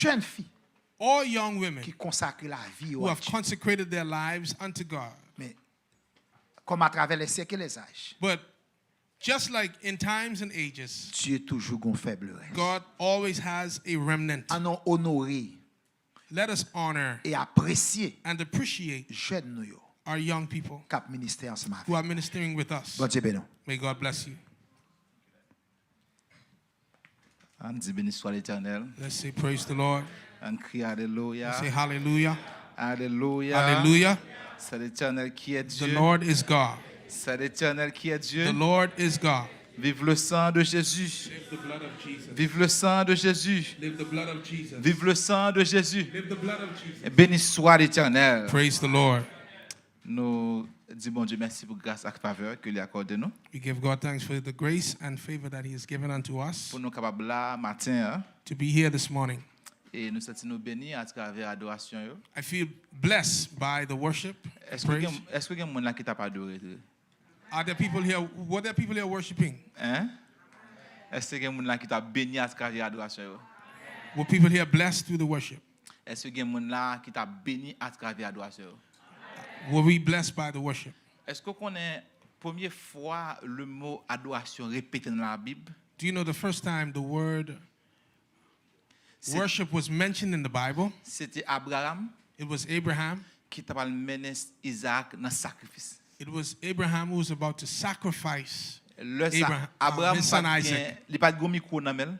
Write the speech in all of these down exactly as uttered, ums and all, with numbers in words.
jèn fi or young women ki konsakre lavi yo who a have Dye. Consecrated their lives unto God. Men, kòm atravè lè syèk e lè zaj, But just like in times and ages, Dye toujou gon fèb rès. God always has a remnant. Ann nou onore Let us honor e apresye and appreciate jèn nou yo our young people k ap ministè ansanm who avè are ministering with us. Bondye beni nou. May God bless you. Ann di beni swa Letènèl. Let's say, "Praise the Lord." Ann kriye alelouya. Say, "Hallelujah." Alelouya. Hallelujah. C'est l'Éternel qui est The Dieu. Lord is God. C'est l'Éternel qui est Dieu. The Lord is God. Vive le sang de Jésus. Live the blood of Jesus. Vive le sang de Jésus. Live the blood of Jesus. Vive le sang de Jésus. Live the blood of Jesus. Béni soit l'Éternel. Praise the Lord. Nou di Bondye mèsi pou gras ak favè ke li akòde nou. We give God thanks for the grace and favor that He has given unto us Pou nou kapab la maten an. To be here this morning. E nou santi nou beni atravè adorasyon yo. I feel blessed by the worship. Èske Praise. Gen, èske gen moun la ki t ap adore tou? Are there people here? Were there people here worshiping? Hein? Èske gen moun la ki t ap beni atravè adorasyon yo? Were people here blessed through the worship? Èske gen moun la ki t ap beni atravè adorasyon yo? Were we blessed by the worship? Èske w konnen premye fwa le mo adorasyon repete nan Labib? Do you know the first time the word Se- worship was mentioned in the Bible? Se te Abraham It was Abraham. Ki t ap al mennen Izaak nan sakrifis. It was Abraham who was about to sacrifice Lè sa, Abraham, um, Abraham his son pa t Isaac. Gen, li pa t gen mikwo nan men l.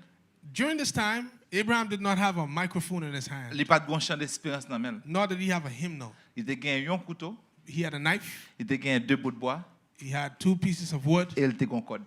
During this time, Abraham did not have a microphone in his hand, Li pa t gen yon chan desperans nan men l. Nor did he have a hymnal. Li te gen yon kouto, He had a knife, li te gen de bout bwa, he had two pieces of wood, e li te gen yon kòd.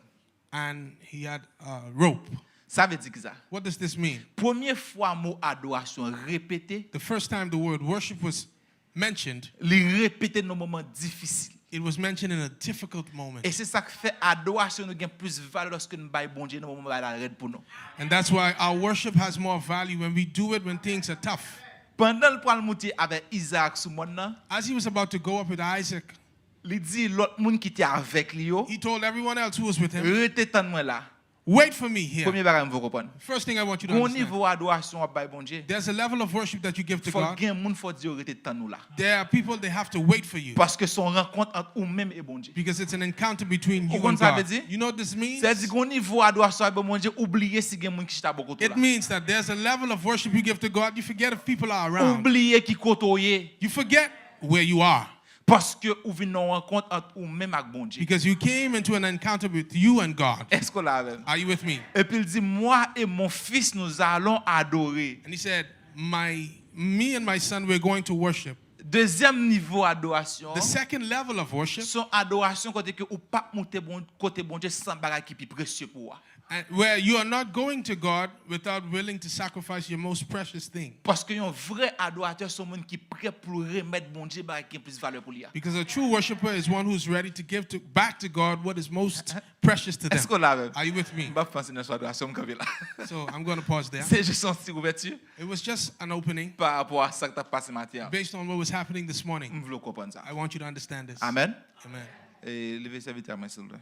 And he had a rope. Sa vle di ki sa? What does this mean? Premye fwa mo adorasyon repete, The first time the word worship was mentioned, li repete nan moman difisil. It was mentioned in a difficult moment. E se sa k fè adorasyon nou gen plis valè lòske nou bay Bondye nan moman bagay la rèd pou nou. And that's why our worship has more value when we do it when things are tough. Pandan l pral moute avèk Izaak sou mòn nan, As he was about to go up with Isaac, li di lòt moun ki te avèk li yo, he told everyone else who was with him, "Rete tann mwen la." "Wait for me here." Premye bagay m vle konprann. First thing I want you to Gon understand. Nivo adorasyon w ap bay Bondye. There's a level of worship that you give to Fò God. Gen moun fò di yo rete tann ou la. There are people they have to wait for you Paske se yon rankont ant ou menm e Bondye. Because it's an encounter between Ou you konn and sa vle God. Di? You know what this means? Sa vle di gon nivo adorasyon w ap bay Bondye, ou bliye si gen moun ki chita bò kote w It la. Means that there's a level of worship you give to God, you forget if people are Ou around. Bliye ki kote w ye. You forget where you are. Paske ou vin nan yon rankont ant ou menm ak Bondye. Because you came into an encounter with you and God. Èske w la avè m? Are you with me? Epi l di, "Moi et mon fils, nous allons adorer." And he said, "My, me and my son, we're going to worship." Dezyèm nivo adorasyon, The second level of worship se yon adorasyon kote ke ou p ap moute bon, kote Bondye san bagay ki pi presye pou ou a. And where you are not going to God without willing to sacrifice your most precious thing. Paske yon vrè adoratè se yon moun ki prè pou l remèt Bondye bagay ki gen plis valè pou li a. Because a true worshiper is one who's ready to give to, back to God what is most precious to them. Èske w la avè m? Are you with me? M p ap fè ansenyasyon sou adorasyon, m kanpe la. So I'm going to pause there. Se jis yon ti ouvèti It was just an opening pa rapò a sa k t ap pase maten an. Based on what was happening this morning. M vle w konprann sa. I want you to understand this. Amèn. Amen. E leve sèvitè a mwen, silvouplè.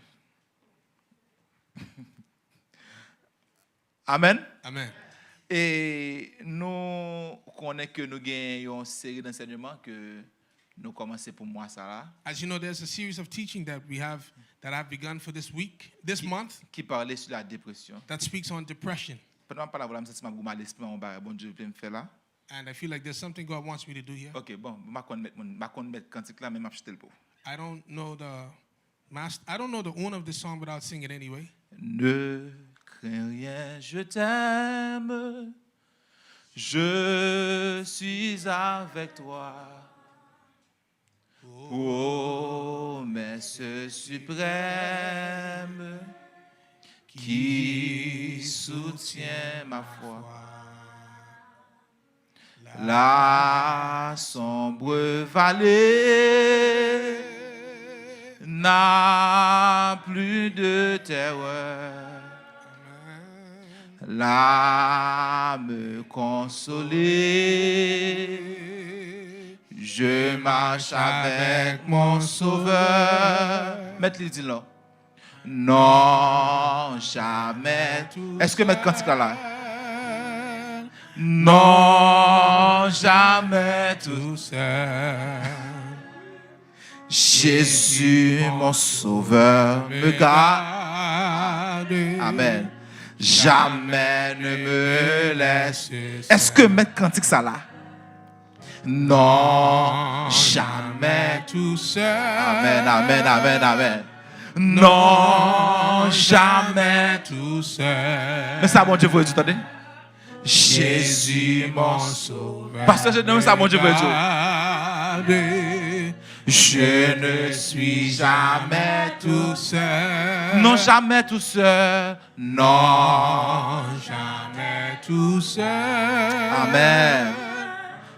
Amèn. Amen. E nou konnen ke nou gen yon seri d'ansèyman ke nou kòmanse pou mwa sa la. As you know, there's a series of teaching that we have, that I've begun for this week, this month, Ki pale sou la depresyon. That speaks on depression. Pandan m ap pale avè w la, m santi m ap goumen a lespri m yon bagay Bondye vle m fè la. And I feel like there's something God wants me to do here. Ok, bon, m pa konn mèt moun, m pa konn mèt kantik la, men m ap chante l pou ou. I don't know the master, I don't know the owner of this song, but I'll sing it anyway. Ne crains rien, je t'aime, je suis avec toi. Promesse suprême qui soutient ma foi. La sombre vallée n'a plus de terreur. L'âme consolée, je marche avec mon Sauveur. Mèt li di l non. Non, jamais. Èske mèt kantik la la? Non, jamais tout seul. Jésus, mon sauveur, me garde. Amen. Jamais ne me laisse seul. Èske mèt kantik sa la? Non, jamais tout seul. Amen, amen, amen, amen. Non, jamais tout seul. Men sa Bondye voye di, tande. Jésus, mon sauveur. Pastè Jeune, men sa Bondye voye di. Je ne suis jamais tout seul. Non, jamais tout seul. Non, jamais tout seul. Amen.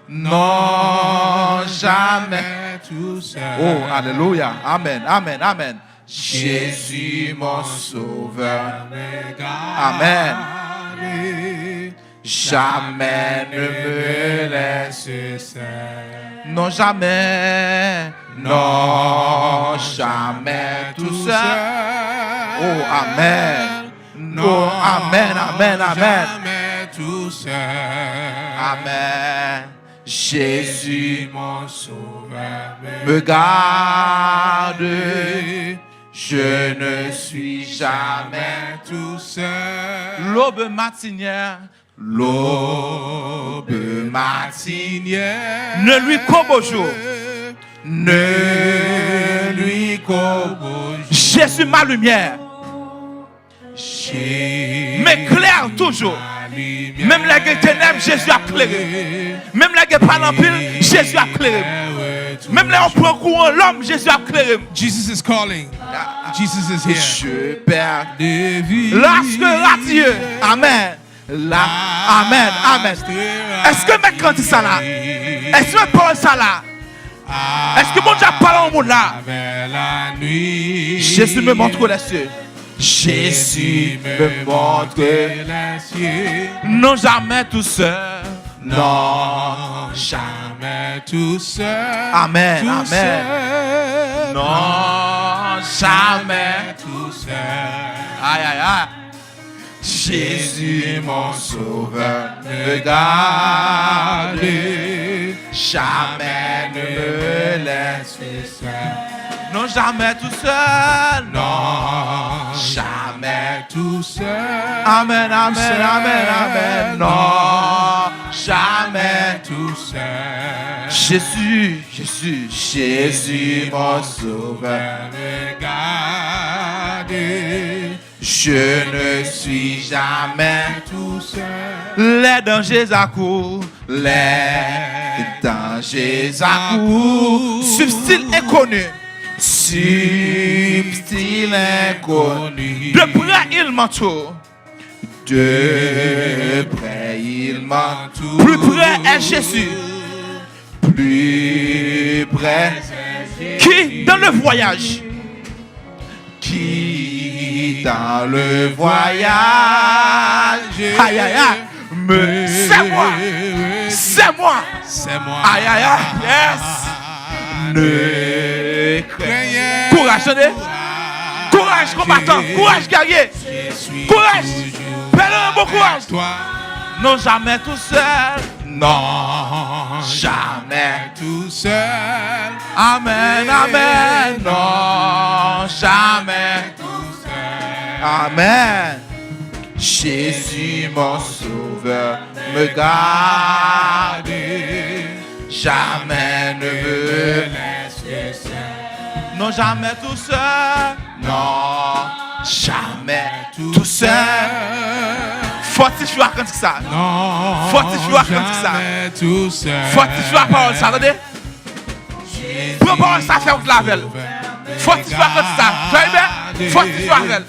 Non, jamais tout seul. Oh, alelouya. Amen, amen, amen. Jésus, mon sauveur, me garde. Amen. Jamais ne me laisse seul. Non, jamais. Non, jamais tout seul. Oh, amen. Non, amen, amen, amen. Jamais tout seul. Amen. Jésus, mon sauveur, me garde. Je ne suis jamais tout seul. L'aube matinière. L'aube matinière. Ne lui qu'au beau jour. Ne lui qu'au beau jour. Jésus, ma lumière. M'éclaire toujours. Menm lè gen tenèb, Jezi ap klere m. Menm lè gen pale anpil, Jezi ap klere m. Menm lè yo pran kouran lòm, Jezi ap klere m. Jesus is calling. Jesus is here. Lorsque radieux. Amen. La, amen, amen. Èske mèt kantik sa la? Èske mèt pawòl sa la? Èske Bondye ap pale yon moun la? Jésus me montre les cieux. Jésus me montre les cieux. Non, jamais tout seul. Non, jamais tout seul. Amen, amen. Non, jamais tout seul. Ay, ay, ay. Jésus, mon sauveur, me garde. Jamais ne me laisse seul. Non, jamais tout seul. Non, jamais tout seul. Amen, amen, amen, amen. Non, jamais tout seul. Jésus, Jésus, Jésus, mon sauveur, me garde. Je ne suis jamais tout seul. Les dangers accourent, les dangers accourent. Subtil inconnu. Subtil inconnu. De près il m'entoure. De près il m'entoure. Plus près est Jésus. Plus près. Qui dans le voyage. Qui dans le voyage. Aïe, aïe, aïe. Me, c'est moi. C'est moi. C'est moi. Aïe, aïe, aïe. Yes. Ne crains rien. Kouraj, tande. Kouraj, konbatan. Kouraj, gèrye. Kouraj. Pèlerin, bon kouraj. Non, jamais tout seul. Non, jamais tout seul. Amen, amen. Non, jamais tout seul. Amen. Jésus, mon sauveur, me garde. Jamais ne me laisse seul. Non, jamais tout seul. Non, jamais tout seul. Fòtifye w ak kantik sa. Fòtifye w ak kantik sa. Fòtifye w ak pawòl sa, tande. Pran pawòl sa, fè wout la avè l. Fòtifye w ak kantik sa. Fè w byen, fòtifye w avè l.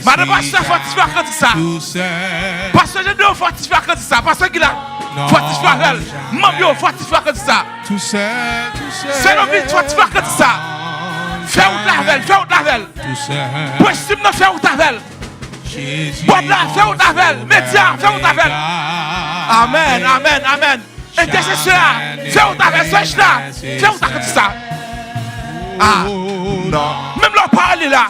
Madan pastè, fòtifye w ak kantik sa. Pastè Jandeo, fòtifye w ak kantik sa. Pastè Gila, fòtifye w avè l. Manm yo, fòtifye w ak kantik sa. Sè Lovin, fòtifye w ak kantik sa. Fè wout la avè l, fè wout la avè l. Prensip nan, fè wout avè l. Bòd la, fè wout avè l. Medya, fè wout avè l. Amèn, amèn, amèn. Entèsesè a, fè wout avè l. Sè Jila, fè wout ak kantik sa. Ah, non. Menm lè w pa wè li la.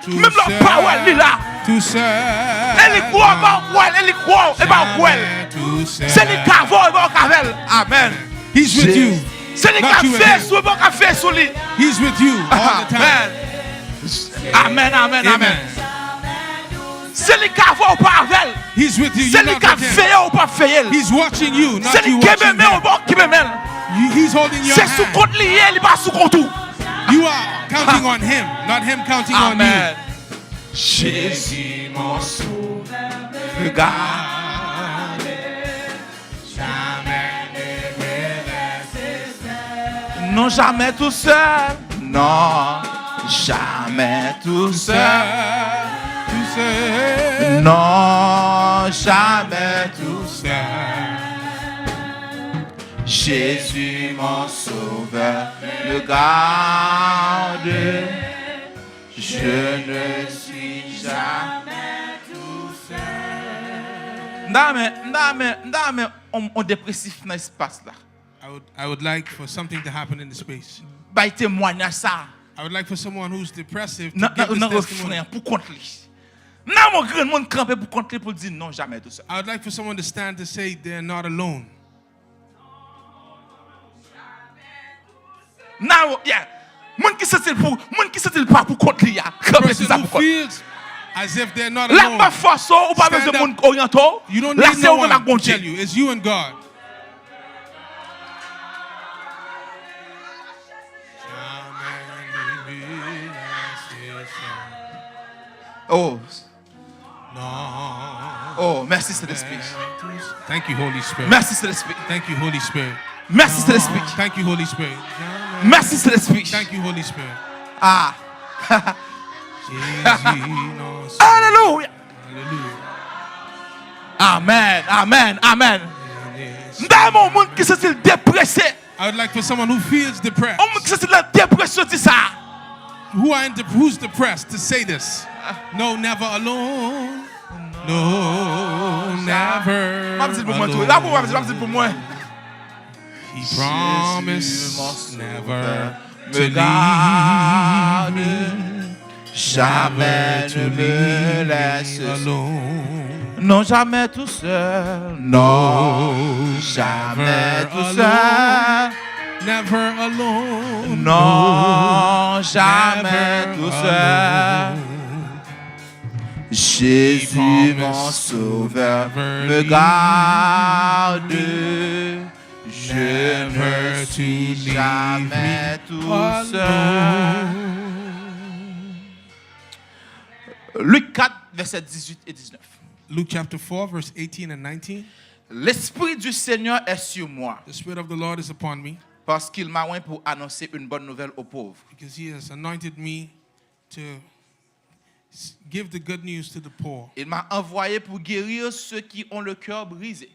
Menm lè w pa wè li la. to serve. E li kwè w, e pa w kwè l, e li kwè w, e pa w kwè l. Jamais to serve. Se li k avè w, e pa w k avè l. Amen. He's with you. Se li k ap veye sou, e pa w k ap veye sou li. He's with you all the time. Amen. Amen, amen, amen. Amen. Se li k avè w, pa avè l. He's with you. Se li k ap veye w, pa veye l. He's watching you, not you watching him. Se li kenbe men w, pa w kenbe men l. You, he's holding your hand. Se sou kont li ye, li pa sou kont ou. You are counting on him, not him counting on you. Amen. Jésus, mon sauveur, me garde. Jamais ne me laisser seul. Non, jamais tout seul. Non, jamais tout seul. Tout seul. Non, jamais tout seul. Jésus, mon sauveur, me garde. Je ne suis jamais tout seul. M ta renmen, m ta renmen, m ta renmen on, on depresif nan espas la. I would, I would like for something to happen in the space. Bay temwanyaj sa. I would like for someone who's depressive to give this testimony. Nan, nan, nan refren an, pou kont li. M ta renmen on grenn moun kanpe pou kont li pou l di non, jamè tou sèl. I would like for someone to stand to say they're not alone. Now, yeah. Moun ki santi l pou, moun ki santi l pa pou kont li a, kanpe di sa pou kont. Person who feels as if they're not alone. La pa fòse w, ou pa bezwen moun oryante w. Stand up. You don't need no one to tell you. La se ou menm ak Bondye. It's you and God. Oh. Oh, mèsi, Sentespri. Thank you, Holy Spirit. Mèsi, Sentespri. Thank you, Holy Spirit. Mèsi, Sentespri. Thank you, Holy Spirit. Mèsi, Sentespri. Thank you, Holy Spirit. Ah. Jésus, non. Alelouya. Alelouya. Amen, amen, amen. Yes. M ta renmen yon moun ki santi l deprese. I would like for someone who feels depressed. Yon moun ki santi nan depresyon di sa. Who are in de-, who's depressed to say this? No, never alone. No, never alone. M ap di l pou mwen tou. La pou mwen, m ap di l pou mwen. He promised never to leave me. Jamais ne me laisse alone. Non, jamais tout seul. Non, jamais tout seul. Never alone. Non, jamais tout seul. Jésus, mon sauveur, me garde. Je ne suis jamais tout seul. Luc quatre, versets dix-huit et dix-neuf. Luke chapter four, verse eighteen and nineteen. L'Esprit du Seigneur est sur moi, The Spirit of the Lord is upon me, parce qu'il m'a oint pour annoncer une bonne nouvelle aux pauvres. Because he has anointed me to s-, give the good news to the poor. Il m'a envoyé pour guérir ceux qui ont le cœur brisé.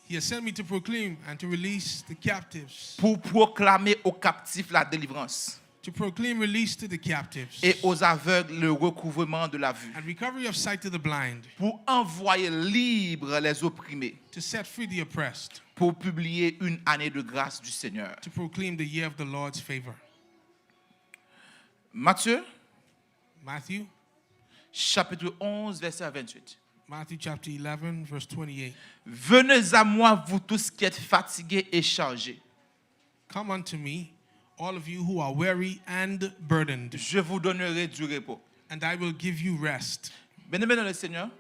He has sent me to proclaim and to release the captives. Pour proclamer aux captifs la délivrance. To proclaim release to the captives. Et aux aveugles le recouvrement de la vue. And recovery of sight to the blind. Pour envoyer libres les opprimés. To set free the oppressed. Pour publier une année de grâce du Seigneur. To proclaim the year of the Lord's favor. Matthieu, Matthew, chapitre onze, verset vingt-huit. Matthew chapter eleven, verse twenty-eight. Venez à moi, vous tous qui êtes fatigués et chargés. Come unto me, all of you who are weary and burdened. Je vous donnerai du repos. And I will give you rest. Bien-aimés dans le Seigneur,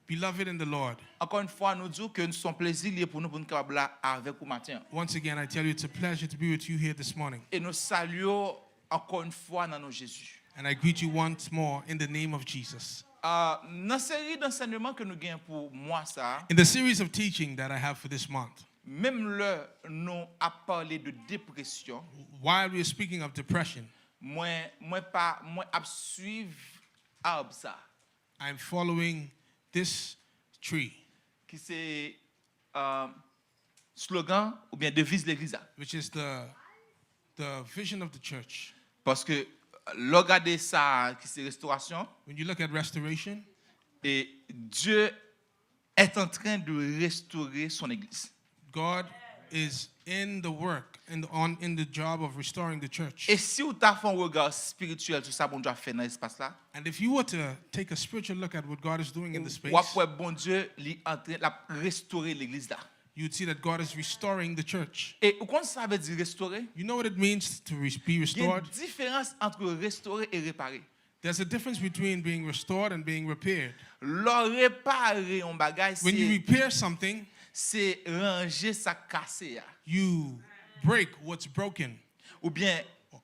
Beloved in the Lord, ankò yon fwa, nou di w ke se yon plezi li ye pou nou, pou nou kapab la avèk ou maten an. Once again, I tell you it's a pleasure to be with you here this morning. E nou salye w ankò yon fwa nan non Jezi. And I greet you once more in the name of Jesus. Ah, nan seri d'ansèyman ke nou gen pou mwa sa a, In the series of teaching that I have for this month, menm lè nou ap pale de depresyon, while we are speaking of depression, mwen, mwen pa, mwen ap swiv arbre sa. I'm following this tree, Ki se, um, slogan oubyen deviz legliz la. Which is the, the vision of the church. Paske, euh, lè w gade sa ki se restorasyon, When you look at restoration, e Dieu est en train de restaurer son église. God is in the work and on in the job of restoring the church. E si w ta fè yon rega espirityèl sou sa Bondye ap fè nan espas la, And if you were to take a spiritual look at what God is doing in the w ap space, wè Bondye li antre, l ap restore legliz la. you'd see that God is restoring the church. E ou konn sa vle di restore? You know what it means to re- be Gen restored? Diferans ant restore e repare. There's a difference between being restored and being repaired. Lè w repare yon bagay, When you se repair something, se ranje sa k kase a. You break what's broken, Oubyen,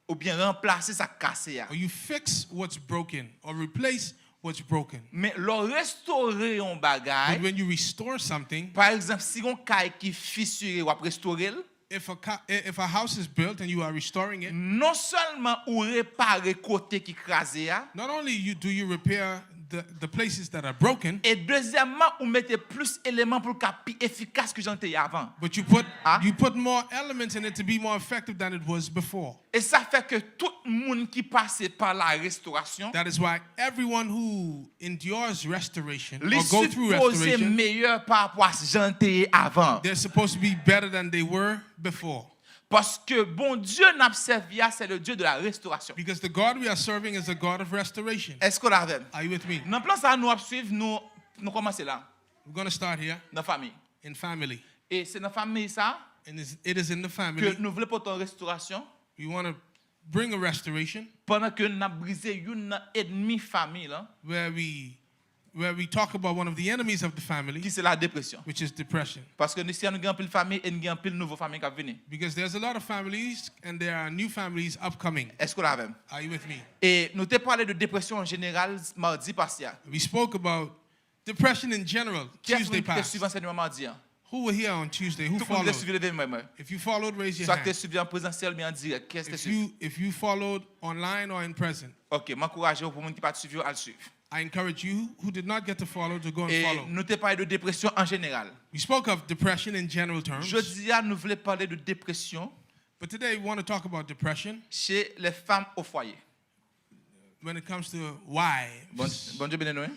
oubyen ranplase sa k kase a. Or you fix what's broken, or replace what's broken. Men lè w restore yon But bagay, when you restore something, pa egzanp, si yon kay ki fisire, w ap restore l. If a, ca- if a house is built and you are restoring it, Non sèlman ou repare kote ki kraze a, not only you do you repair the, the places that are broken, e dezyèmman, ou mete plis eleman pou l ka pi efikas ke jan l te ye avan. but you put Ah. you put more elements in it to be more effective than it was before. E sa fè ke tout moun ki pase pa la restorasyon, That is why everyone who endures restoration li or go through sipoze restoration, meyè pa rapò a jan l te ye avan. They're supposed to be better than they were before. Paske Bondye n ap sèvi a, se le Dieu de la restauration. Because the God we are serving is a God of restoration. Èske w la avè m? Are you with me? Nan plan sa, nou ap swiv, nou, nou kòmanse la, We're going to start here nan fanmi. In family. E se nan fanmi sa And it's- it is in the ke family. Nou vle pote yon restorasyon We want to bring a restoration pandan ke n ap brize youn nan ènmi fanmi lan, where we where we talk about one of the enemies of the family, ki se la depresyon. Which is depression. Paske nou, si nou gen anpil fanmi e n gen anpil nouvo fanmi k ap vini. Because there's a lot of families and there are new families upcoming. Èske w la avè m? Are you with me? E nou te pale de depresyon an jeneral madi pase a. We spoke about depression in general Kiyès Tuesday moun ki te past. Swiv ansèyman madi an? Who were here on Tuesday? Who Tout moun ki te followed? Swiv, leve men mwen. If you followed, raise your Swa ki te hand. Swiv an prezansyèl, men an dirèk. Kiyès te If Swiv? You if you followed online or in person, Ok, m ankouraje w pou moun ki pa t Swiv yo, al Swiv. I encourage you who did not get to follow to go and E follow. Nou te pale de depresyon an jeneral. We spoke of depression in general terms, Jodi a, nou vle pale de depresyon but today we want to talk about depression chez les femmes au foyer. When it comes to wives. Bon, Bondye beni nou, wi.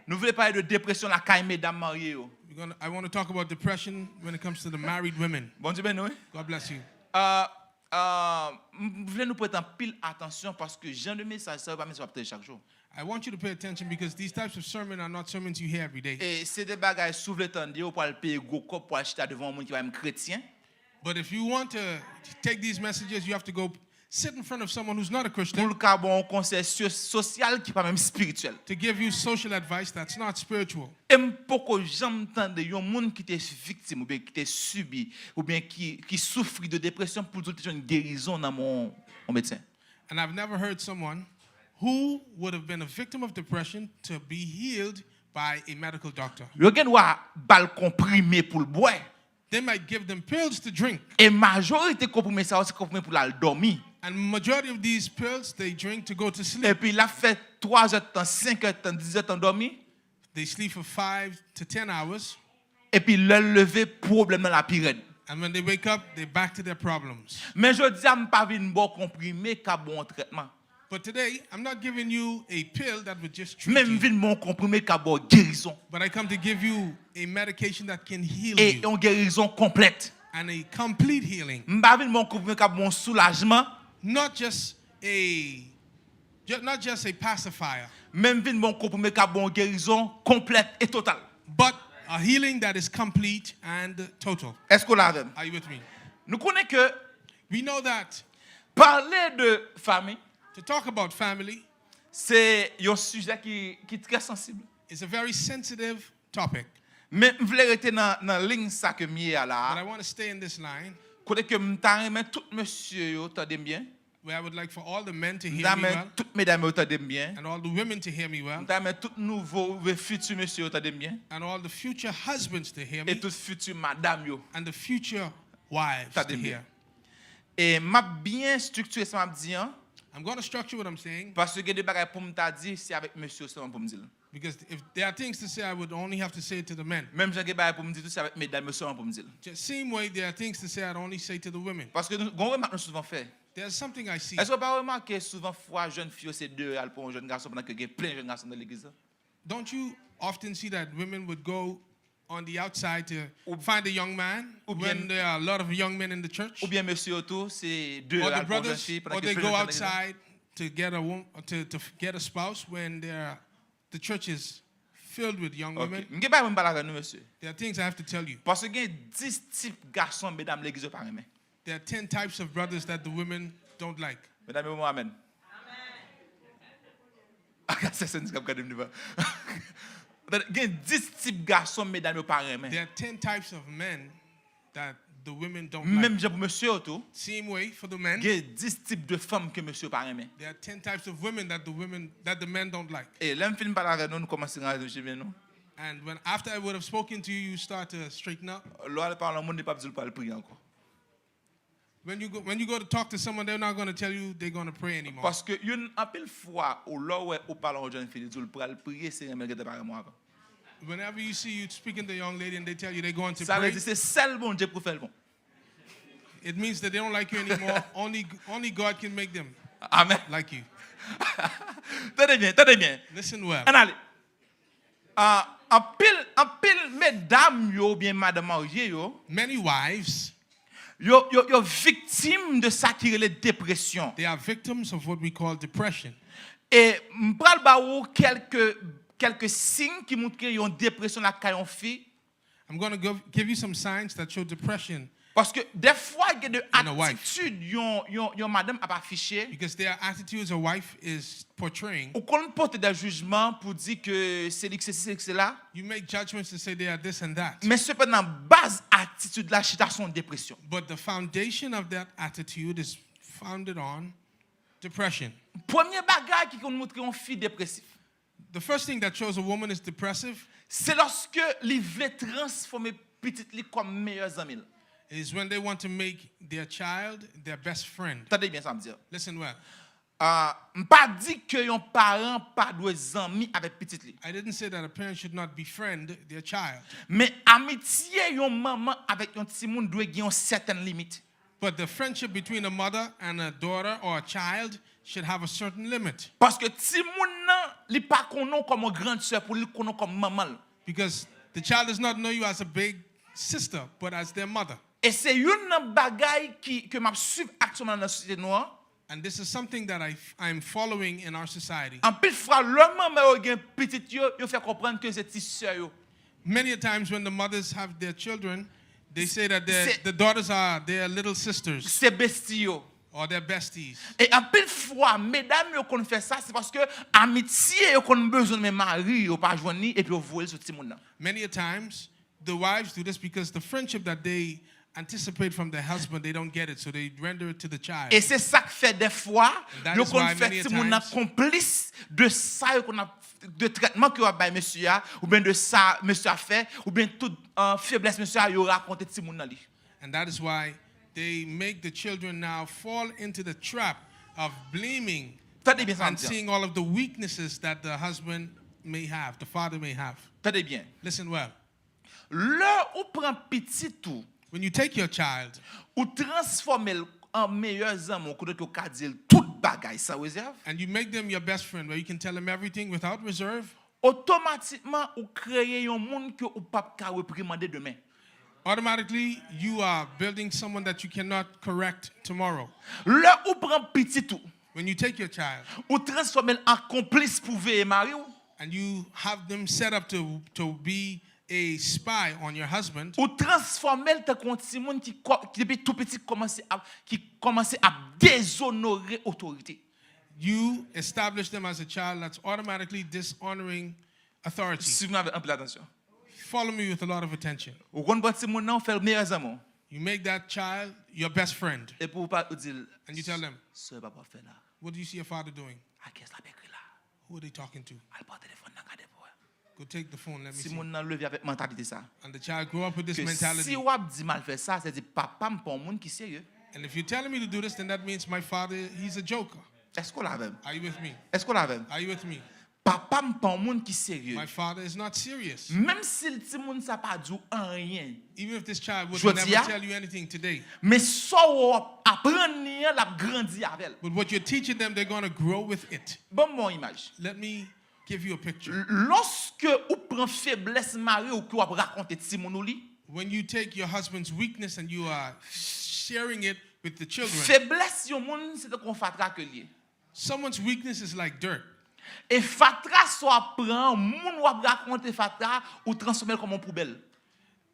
Nou vle pale de depresyon lakay medam marye yo. We're gonna, I want to talk about depression when it comes to the married women. Bondye beni nou, wi. God bless you. Uh, uh, m vle nou prete anpil atansyon paske jan de mesaj sa yo pa mesaj w ap tande chak jou. I want you to pay attention because these types of sermon are not sermons you hear every day. E se de bagay, si w vle tande yo, w pral peye gwo kòb pou al chita devan yon moun ki pa menm kretyen. But if you want to take these messages, you have to go sit in front of someone who's not a Pou Christian l ka ba w yon konsèy so- sosyal ki pa menm espirityèl. To give you social advice that's not spiritual. E m poko janm tande yon moun ki te viktim oubyen ki te sibi oubyen ki, ki soufri de depresyon pou l di l te jwenn gerizon nan men yon medsen. And I've never heard someone who would have been a victim of depression to be healed by a medical doctor. Yo gen dwa ba l konprime pou l bwè. They might give them pills to drink, E majorite konprime sa yo se konprime pou l al dòmi. And majority of these pills they drink to go to sleep. Epi l ap fè twa zè tan, senk è tan, dis è tan dòmi. They sleep for five to ten hours, Epi lè l leve, pwoblèm nan la pi rèd. And when they wake up, they're back to their problems. Men jodi a, m pa vin ba w konprime k ap ba w yon trètman. But today, I'm not giving you a pill that would just treat Men m you. Vin ba w yon konprime k ap ba w gerizon. But I come to give you a medication that can heal E you, yon gerizon konplèt. And a complete healing. M pa vin ba w yon konprime k ap ba w yon soulajman. Not just a ju- not just a pacifier, Men m vin ba w yon konprime k ap ba w yon gerizon konplèt e total. But a healing that is complete and total. Èske w la avè m? Are you with me? Nou konnen ke We know that pale de fanmi to talk about family se yon sijè ki, ki trè sansib. Is a very sensitive topic. Men m vle rete nan, nan liy sa ke m ye a la But I a. Want to stay in this line Kote ke m ta renmen tout mesye yo tande m byen. Where I would like for all the men to M hear ta me renmen well tout medam yo tande m byen. And all the women to hear me well M ta renmen tout nouvo oubyen fiti mesye yo tande m byen. And all the future husbands to hear E me tout fiti madam yo and the future wives tande to m byen. Hear. E m ap byen estriktire sa m ap di an. I'm going to structure what I'm saying Paske gen de bagay pou m ta di, se avèk mesye yo sèlman pou m di l. Because if there are things to say, I would only have to say it to the men. Menm jan gen bagay pou m di tou, se avèk medam yo sèlman pou m di l. The same way there are things to say, I'd only say to the women. Paske nou, gen yon remak nou souvan fè. There's something I see. Èske w pa remake souvan fwa jèn fi yo se deyò y al pran yon jèn gason pandan ke gen plen jèn gason nan legliz la? Don't you often see that women would go on the outside to find a young man when there are a lot of young men in the church. Oubyen mesye yo tou, se deyò y al pran jèn fi pandan ke plen jèn fi nan. Or the brothers, or they go outside to get a wom-, to, to get a spouse when there are, the church is filled with young women. Ok. M gen bagay pou m pale avè nou, mesye. There are things I have to tell you. Paske gen dis tip gason medam legliz yo pa renmen. There are ten types of brothers that the women don't like. Medam yo, bon, amèn. Ak sè Sènis k ap gade m devan. Gen dis tip gason medam yo pa renmen. There are ten types of men that the women don't like. Menm jan pou mesye yo tou. Same way for the men. Gen dis tip de fanm ke mesye yo pa renmen. There are ten types of women that the women, that the men don't like. E lè m fin pale avè nou, nou kòmanse ranjè nou. And when, after I would have spoken to you, you start to straighten up. Lè w al pale yon moun, li p ap di w l pral priye ankò. When you go, when you go to talk to someone, they're not gonna tell you they're gonna pray anymore. Paske youn, anpil fwa, ou lè w wè ou pale yon jèn fi, li di w l pral priye, se renmen l gentan pa renmen w avan. Whenever you see you speaking to a young lady and they tell you they're going to pray, sa vle di se sèl Bondye k pou fè l bon. It means that they don't like you anymore. Only, only God can make them like you. Amèn. Tande byen, tande byen. Listen well. Ann ale. Ah, anpil, anpil medam yo oubyen madanm marye yo, many wives, yo, yo, yo viktim de sa ki rele depresyon. They are victims of what we call depression. E m pral ba ou kèlke, kèlke siy ki montre yon depresyon lakay yon fi. I'm gonna give, give you some signs that show depression. Paske dèfwa gen de atitid yon, yon, yon madanm ap afiche. Because there are attitudes a wife is portraying. Ou konn pote de jijman pou di ke se li k sesi, se li k sela. You make judgments and say they are this and that. Men sepandan, baz atitid la chita sou yon depresyon. But the foundation of that attitude is founded on depression. Premye bagay ki konn montre yon fi depresif. The first thing that shows a woman is depressive, se lòske li vle transfòme pitit li kòm meyè zanmi l. Is when they want to make their child their best friend. Tande byen sa m di a. Listen well. Ah, m pa di ke yon paran pa dwe zanmi avèk pitit li. I didn't say that a parent should not befriend their child. Men amitye yon manman avèk yon timoun dwe gen yon sètèn limit. But the friendship between a mother and a daughter or a child should have a certain limit. Paske timoun nan, li pa konnen w kòm yon gran sè pou li, li konnen w kòm manman l. Because the child does not know you as a big sister, but as their mother. E se youn nan bagay ki, ke m ap swiv aktyèlman nan sosyete nou an. And this is something that I, I am following in our society. Anpil fwa, lè manman yo gen pitit yo, yo fè konprann ke se ti sè yo. Many a times when the mothers have their children, they say that their, the daughters are their little sisters. Se besti yo. Or their besties. E anpil fwa, medam yo konn fè sa, se paske amitye yo konn bezwen men mari yo pa jwenn li, epi yo voye l sou timoun nan. Many a times, the wives do this because the friendship that they anticipate from their husband, they don't get it, so they render it to the child. E se sa k fè dèfwa, yo konn fè timoun nan konplis de sa yo konn ap, de trètman ke yo ap bay mesye a, oubyen de sa mesye a fè, oubyen tout, euh, feblès mesye a, yo rakonte timoun nan li. And that is why they make the children now fall into the trap of blaming and seeing all of the weaknesses that the husband may have, the father may have. Tande byen. Listen well. Lè ou pran pitit ou, when you take your child, ou transfòme l an meyè zanmi w, kote ke w ka di l tout bagay san rezèv. And you make them your best friend, where you can tell them everything without reserve. Otomatikman, ou kreye yon moun ke ou p ap ka reprimande demen. Automatically, you are building someone that you cannot correct tomorrow. Lè ou pran pitit ou, when you take your child, ou transfòme l an konplis pou veye mari w. And you have them set up to, to be a spy on your husband. Ou transfòme l tankou yon timoun ki kò-, ki depi tou piti kòmanse ap, ki kòmanse ap dezonore otorite. You establish them as a child that's automatically dishonoring authority. Swiv mwen avèk anpil atansyon. Follow me with a lot of attention. Ou konn pran timoun nan, ou fè l meyè zanmi w. You make that child your best friend. Epi ou pa, ou di l, and you tell them, "Sa papa ap fè la? What do you see your father doing? A kiyès l ap ekri la? Who are they talking to? Al pran telefòn nan, gade pou wè." Go take the phone, let me see. Timoun nan leve avèk mantalite sa. And the child grew up with this mentality. Ke si w ap di m al fè sa, se di papa m pa yon moun ki serye. And if you're telling me to do this, then that means my father, he's a joker. Èske w la avè m? Are you with me? Èske w la avè m? Are you with me? Papa m pa yon moun ki serye. My father is not serious. Menm si l timoun sa pa di w anyen. Even if this child would never tell you anything today. Men sa w ap aprann li an, l ap grandi avè l. But what you're teaching them, they're gonna grow with it. Ban m yon imaj. Let me give you a picture. Lòske ou pran feblès mari w ke w ap rakonte timoun ou li, When you take your husband's weakness and you are sharing it with the children, feblès yon moun se tankou yon fatra ke l ye. Someone's weakness is like dirt. E fatra sa w ap pran, moun w ap rakonte fatra, ou transfòme l kòm yon poubèl.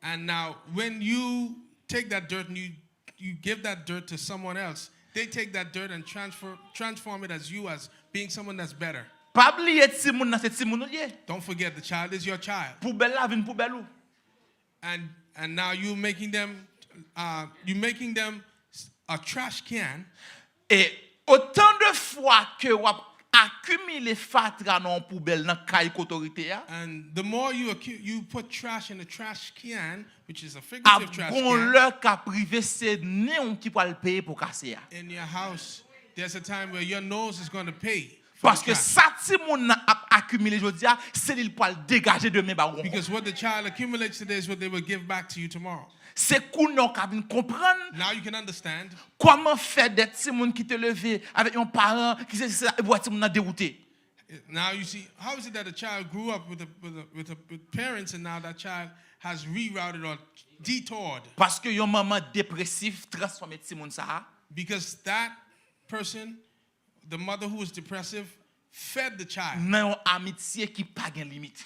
And now, when you take that dirt and you, you give that dirt to someone else, they take that dirt and transfer, transform it as you as being someone that's better. Pa bliye timoun nan se timoun ou l ye. Don't forget, the child is your child. Poubèl la vin poubèl ou. And, and now you're making them, uh, you're making them s- a trash can. E otan de fwa ke w ap akimile fatra nan yon poubèl nan kay k otorite a, And the more you, accu- you put trash in a trash can, which is a ap figurative trash gon can, lè k ap rive se nen w ki pral peye pou kase a. In your house, there's a time where your nose is going to pay for the Paske trash. Sa timoun nan ap akimile jodi a, se li l pral degaje demen ba w ankò. Because what the child accumulates today is what they will give back to you tomorrow. Se kounye a w ka vin konprann Now you can understand kòman fè de timoun ki te leve avèk yon paran ki se se epi w wè timoun nan dewoute. Now you see, how is it that a child grew up with, a, with, a, with, a, with parents and now that child has rerouted or detoured? Paske yon manman depresif transfòme timoun sa a Because that person, the mother who was depressive, fed the child nan yon amitye ki pa gen limit.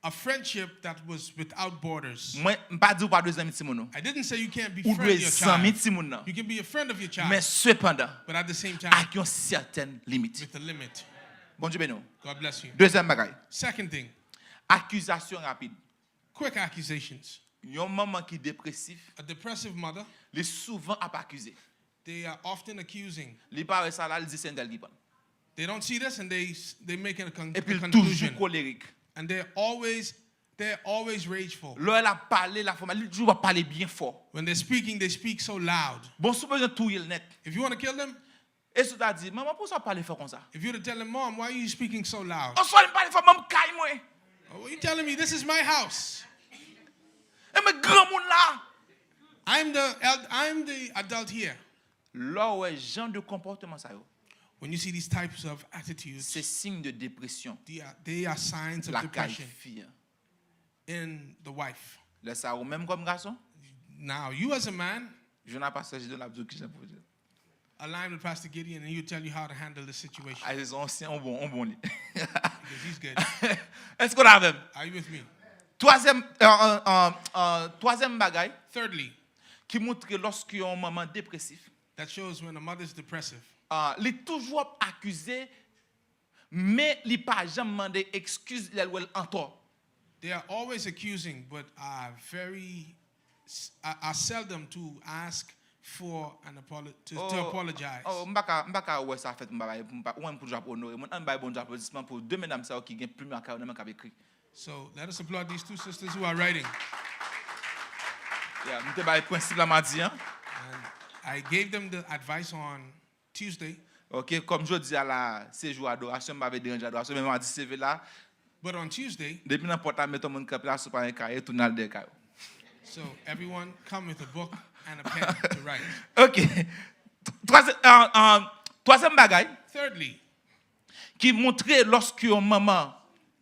A friendship that was without borders. Mwen, m pa di w pa dwe zanmi timoun ou. I didn't say you can't be Ou friend dwe your zanmi child. Timoun nan. You can be a friend of your child. Men sepandan, But at the same time, ak yon sètèn limit. With a limit. Bondye beni w. God bless you. Dezyèm bagay, Second thing, akizasyon rapid. Quick accusations. Yon manman ki depresif, A depressive mother, li souvan ap akize. They are often accusing. Li pa wè sa la, li di se entèl ki pran. They don't see this and they, they make it a con- Epi a l toujou conclusion. Kolerik. And they're always, they're always rageful. Lè l ap pale, la fòm li toujou ap pale byen fò. When they're speaking, they speak so loud. Bon, si w bezwen touye l nèt, If you want to kill them, e si w ta di, manman, pou sa w pale fò konsa? If you were to tell them, Mom, why are you speaking so loud? Oswa li pale fò, manm kay mwen. Oh, what are you telling me? This is my house. E mwen granmoun la. I'm the, el- I'm the adult here. Lè w wè jan de konpòtman sa yo, When you see these types of attitudes, se siy de depresyon they are, they are signs of lakay depression fi an. In the wife. Lè sa, ou menm kòm gason, Now, you as a man, jwenn a pastè Jidon l ap di w kijan pou w di l. Align with Pastor Gideon and he'll tell you how to handle the situation. A, se yon ansyen, on bon, on bon li. Because he's good. Èske w la avè m? Are you with me? Twazyèm, euh, euh, euh, euh, twazyèm bagay Thirdly, ki montre lòske yon manman depresif, that shows when a mother's depressive. Ah, li toujou ap akize, men li pa janm mande ekskiz lè l wè l antò. They are always accusing, but are very, are seldom to ask for an apolo- to, to Oh, apologize. Oh, m pa ka, m pa ka wè sa fèt, m pa bay, m pa, ou menm pou j ap onore moun. Ann bay Bondye aplodisman pou de medam sa yo ki gen plim lakay yo nan men k ap ekri. So let us applaud these two sisters who are writing. Yeah, m te bay prensip la madi an. And I gave them the advice on Tuesday. Ok, kòm jodi a la, se jou adorasyon, m pa vle deranje adorasyon, men madi seve la, But on Tuesday, depi nan pòt la, met yon moun kanpe la, si w pa gen kaye, tounen al dèyè kay ou. So everyone come with a book and a pen to write. Ok. Twazyèm, euh, euh, twazyèm bagay Thirdly, ki montre lòske yon manman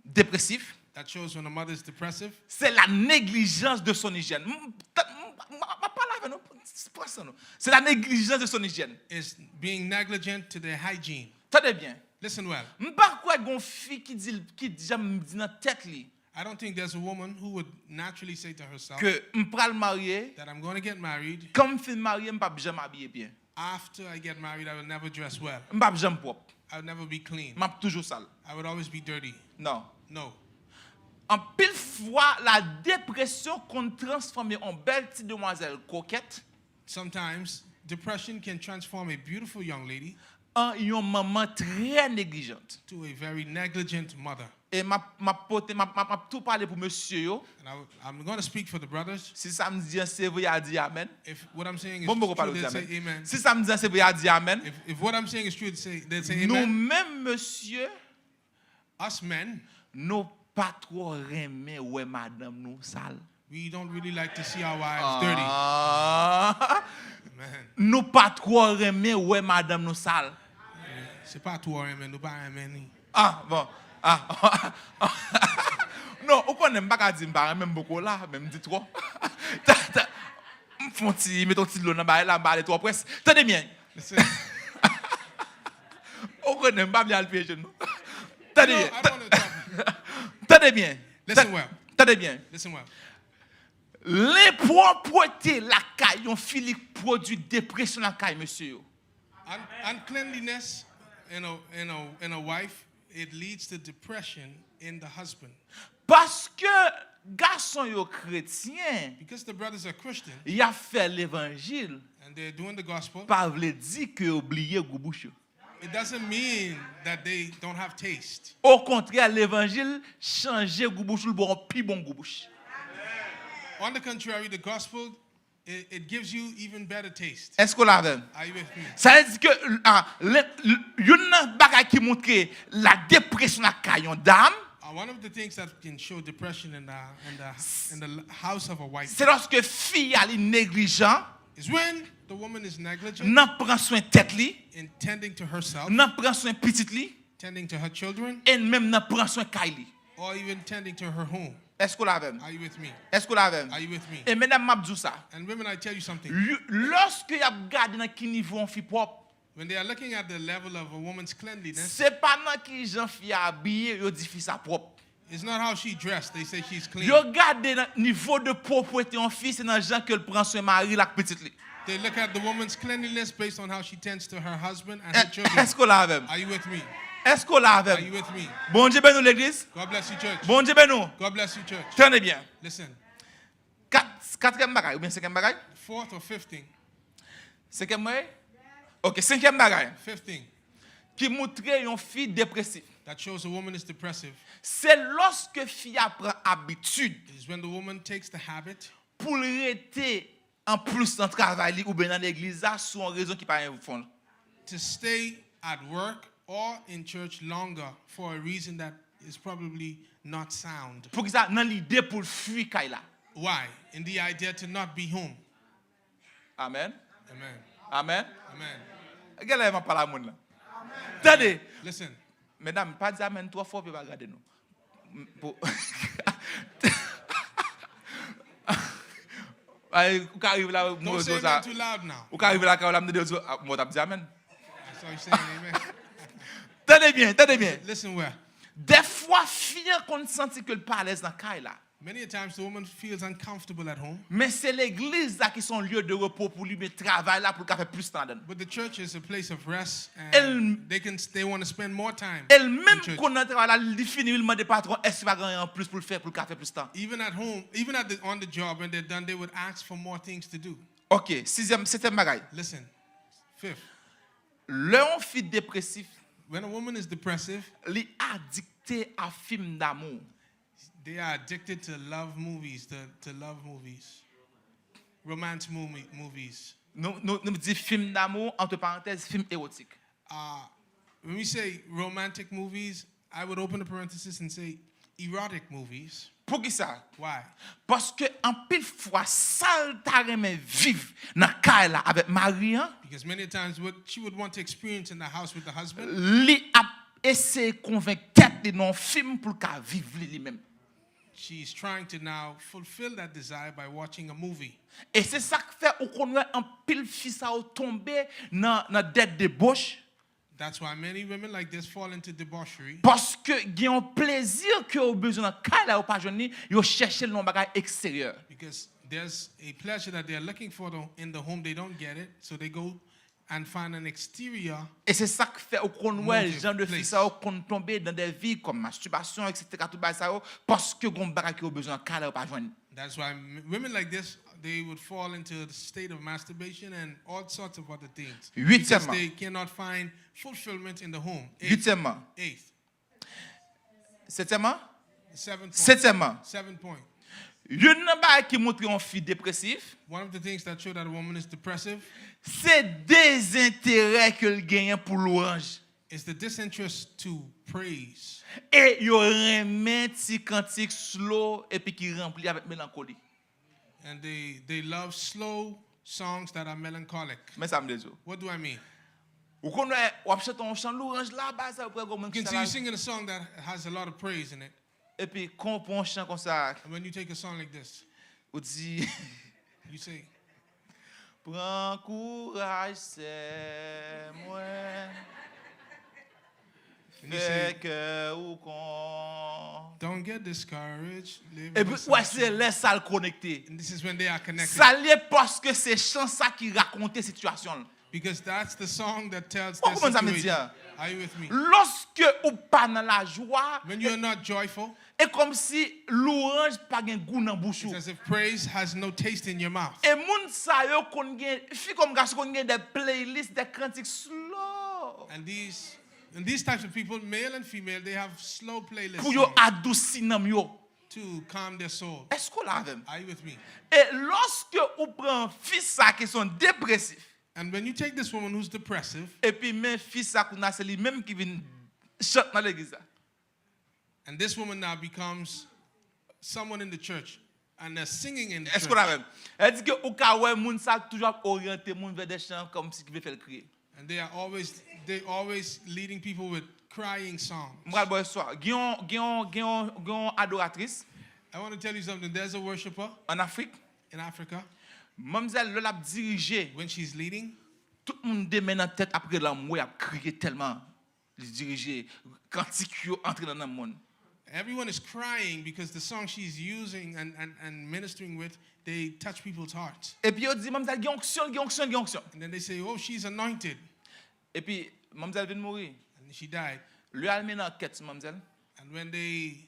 depresif, that shows when a mother is depressive, c'est la négligence de son hygiène. M, m, m, m ap pale avè nou, pran san nou. C'est la négligence de son hygiène. Is being negligent to their hygiene. Tande byen. Listen well. M pa kwè gon fi ki di, ki janm di nan tèt li I don't think there's a woman who would naturally say to herself ke m pral marye, that I'm going to get married. Kan m fin marye, m p ap janm abiye byen. After I get married, I will never dress well. M p ap janm pwòp. I will never be clean. M ap toujou sal. I would always be dirty. Non. No. Anpil fwa, la depresyon konn transfòme yon bèl ti demwazèl kokèt Sometimes depression can transform a beautiful young lady an yon manman trè neglijant. To a very negligent mother. E m ap, m ap pote, m ap, m ap, m ap tou pale pou mesye yo. And I, I'm going to speak for the brothers. Si sa m di an se vre, y a di amèn. If what I'm saying is Bon, m poko true, pale then di say amèn. Amen. Si sa m di an se vre, y a di amèn. If, if what I'm saying is true, say, then say Nou Amen. Menm mesye, Us men, nou pa twò renmen wè madanm nou sal. We don't really like to see our wives dirty. Ah. Man, Nou pa twò renmen wè madanm nou sal. Se pa twò renmen, nou pa renmen ni. Ah, bon. Ah. Non, ou konnen m pa ka di m pa renmen m poko la, men m di twò. Ta- ta- M fè yon ti, met yon ti dlo nan bagay la, m pa ale twò près. Tande byen. Ou konnen m pa vle al pye jenou. Tande byen. Tande byen. Listen well. Tande byen. Listen well. Lenpwòpte lakay yon fi li pwodui depresyon lakay mesye yo. Un- uncleanliness in a, in a, in a wife, it leads to depression in the husband. Paske gason yo kretyen, Because the brothers are Christian y ap fè levanjil, and they're doing the gospel, pa vle di ke yo bliye gou bouch yo. It doesn't mean that they don't have taste. Okontrè, levanjil chanje gou bouch ou, l ba w pi bon gou bouch. On the contrary, the gospel, it, it gives you even better taste. Èske w la avè m? Are you with me? Sa vle di ke ah, le- le- youn nan bagay ki montre la depresyon lakay yon dam, Uh, one of the things that can show depression in the, in the, in the l- house of a white se lòske fi a li neglijan is when the woman is negligent nan pran swen tèt li, in tending to herself, nan pran swen pitit li, tending to her children, e menm nan pran swen kay li. Or even tending to her home. Èske w la avè m? Are you with me? Èske w la avè m? Are you with me? E medam, m ap di w sa. And women, I tell you something. Lòske y ap gade nan ki nivo yon fi pwòp, When they are looking at the level of a woman's cleanliness, se pa nan ki jan fi a abiye yo di fi sa pwòp. It's not how she dressed, they say she's clean. Yo gade nan nivo de pwopwete yon fi, se nan jan ke l pran swen mari l ak pitit li. They look at the woman's cleanliness based on how she tends to her husband and her children. Èske w la avè m? Are you with me? Èske w la avè m? Are you with me? Bondye beni w, legliz. God bless you, church. Bondye beni w. God bless you, church. Tande byen. Listen. Kat- Katriyèm bagay oubyen senkyèm bagay? Fourth or fifth thing. Senkyèm mwen? Ok, senkyèm bagay. Fifth thing. Ki montre yon fi depresif. That shows a woman is depressive. Se lòske fi a pran abitid, is when the woman takes the habit, pou l rete anplis nan travay li oubyen nan legliz la sou yon rezon ki pa gen fon. To stay at work or in church longer for a reason that is probably not sound. Poukisa? Nan lide pou l fui kay la. Why? In the idea to not be home. Amen. Amen. Amen. Amen. Genlè m ap pale a moun la. Tande. Listen. Medam, pa di amen twò fò pou yo pa gade nou. M- pou- Ay, ou ka rive la, m Don't say amen too loud now. Ou ka rive la, kay la, m tande w di, ah, mwen t ap di amen. I saw you saying amen. Tande byen, tande byen. Listen well. Dèfwa, fi an konn santi ke l pa alèz nan kay la. Many a times the woman feels uncomfortable at home. Men se legliz la ki se yon lye de repo pou li, men travay la pou l ka fè plis tan ladan l. But the church is a place of rest, and they can, they want to spend more time in church. E l menm konn nan travay la, li fini, li mande patwon èske pa gen anyen anplis pou l fè, pou l ka fè plis tan. Even at home, even at the, on the job, when they're done, they would ask for more things to do. Ok, sizyèm, setyèm bagay. Listen, fifth. Lè yon fi depresif, when a woman is depressive, li adikte a fim damou. They are addicted to love movies, to, to love movies. Romance movie, movies. Nou, nou, nou di fim damou, antre parantèz, fim ewotik. Uh, when we say romantic movies, I would open a parenthesis and say erotic movies. Poukisa? Why? Paske anpil fwa, sa l ta renmen viv nan kay la avèk mari an, Because many times what she would want to experience in the house with the husband, li ap eseye konvenk tèt li nan yon fim pou l ka viv li, li menm. She's trying to now fulfill that desire by watching a movie. E se sa k fè ou konn wè anpil fi sa yo tonbe nan, nan dèt deboch. That's why many women like this fall into debauchery. Paske gen yon plezi ke yo bezwen nan kay la, yo pa jwenn li, yo chèche l nan yon bagay eksteryè. Because there's a pleasure that they're looking for the, in the home, they don't get it, so they go and find an exterior. E se sa k fè ou konn wè jan de fi sa yo konn tonbe dans des vices kòm mastibasyon, et cetera, tout bagay sa yo, paske gen yon bagay ke yo bezwen nan kay la, yo pa jwenn. That's why m- women like this, they would fall into the state of masturbation and all sorts of other things. Because they cannot find fulfillment in the home. Eighth. Eighth. Setyèmman? Seven point. Setyèmman. Seven point. Youn nan bagay ki montre yon fi depresif, one of the things that show that a woman is depressive, se dezenterè ke l genyen pou lwanj. Is the disinterest to praise. E yo renmen ti kantik slow epi ki ranpli avèk melankoli. And they, they love slow songs that are melancholic. Men sa m vle di w. What do I mean? Ou konn wè, w ap chante yon chan louwanj la, ba sa, ou prè gwo moun You can ki see la. You're singing a song that has a lot of praise in it. Epi, kon w pran yon chan konsa, And when you take a song like this, ou di, you say, pran kouraj, sè mwen. And you Fè say, kè ou kon. Don't get discouraged. Live Epi, in wè, se sunshine. Lè sa l konekte. And this is when they are connected. Sa l ye paske se chan sa ki rakonte sitiyasyon l. Because that's the song that tells Ou their konprann sa m di situation. A? Are you with me? Lòske ou pa nan lajwa, When you're not joyful, e kòmsi louwanj pa gen gou nan bouch ou. It's as if praise has no taste in your mouth. E moun sa yo konn gen, fi kòm gason konn gen de playlist, de kantik slow. And these and these types of people, male and female, they have slow playlists Pou yo adousi nanm yo. To calm their soul. Èske w la avè m? Are you with me? E lòske ou pran fi sa ki se yon depresif, And when you take this woman who's depressive, epi men fi sa kounye a se li menm ki vin chante nan legliz la. And this woman now becomes someone in the church, and they're singing in the Èske w la church. Avè m? Sa di ke ou ka wè moun sa toujou ap oryante moun vè de chan kòmsi ki vle fè l kriye. And they are always they always leading people with crying songs. M pral ba w istwa. Gen yon, gen yon, gen yon, gen yon adoratris I want to tell you something. There's a worshiper an Afrik. In Africa. Manmzèl, lè l ap dirije, When she's leading, tout moun de men nan tèt ap rele anmwe, ap kriye tèlman li dirije. Kantik yo antre nan nanm moun. Everyone is crying because the song she's using and, and, and ministering with, they touch people's hearts. Epi yo di, manmzèl gen onksyon, gen onksyon, gen onksyon. And then they say, "Oh, she's anointed." Epi manmzèl vin mouri. And she died. Lè al mennen ankèt sou manmzèl, And when they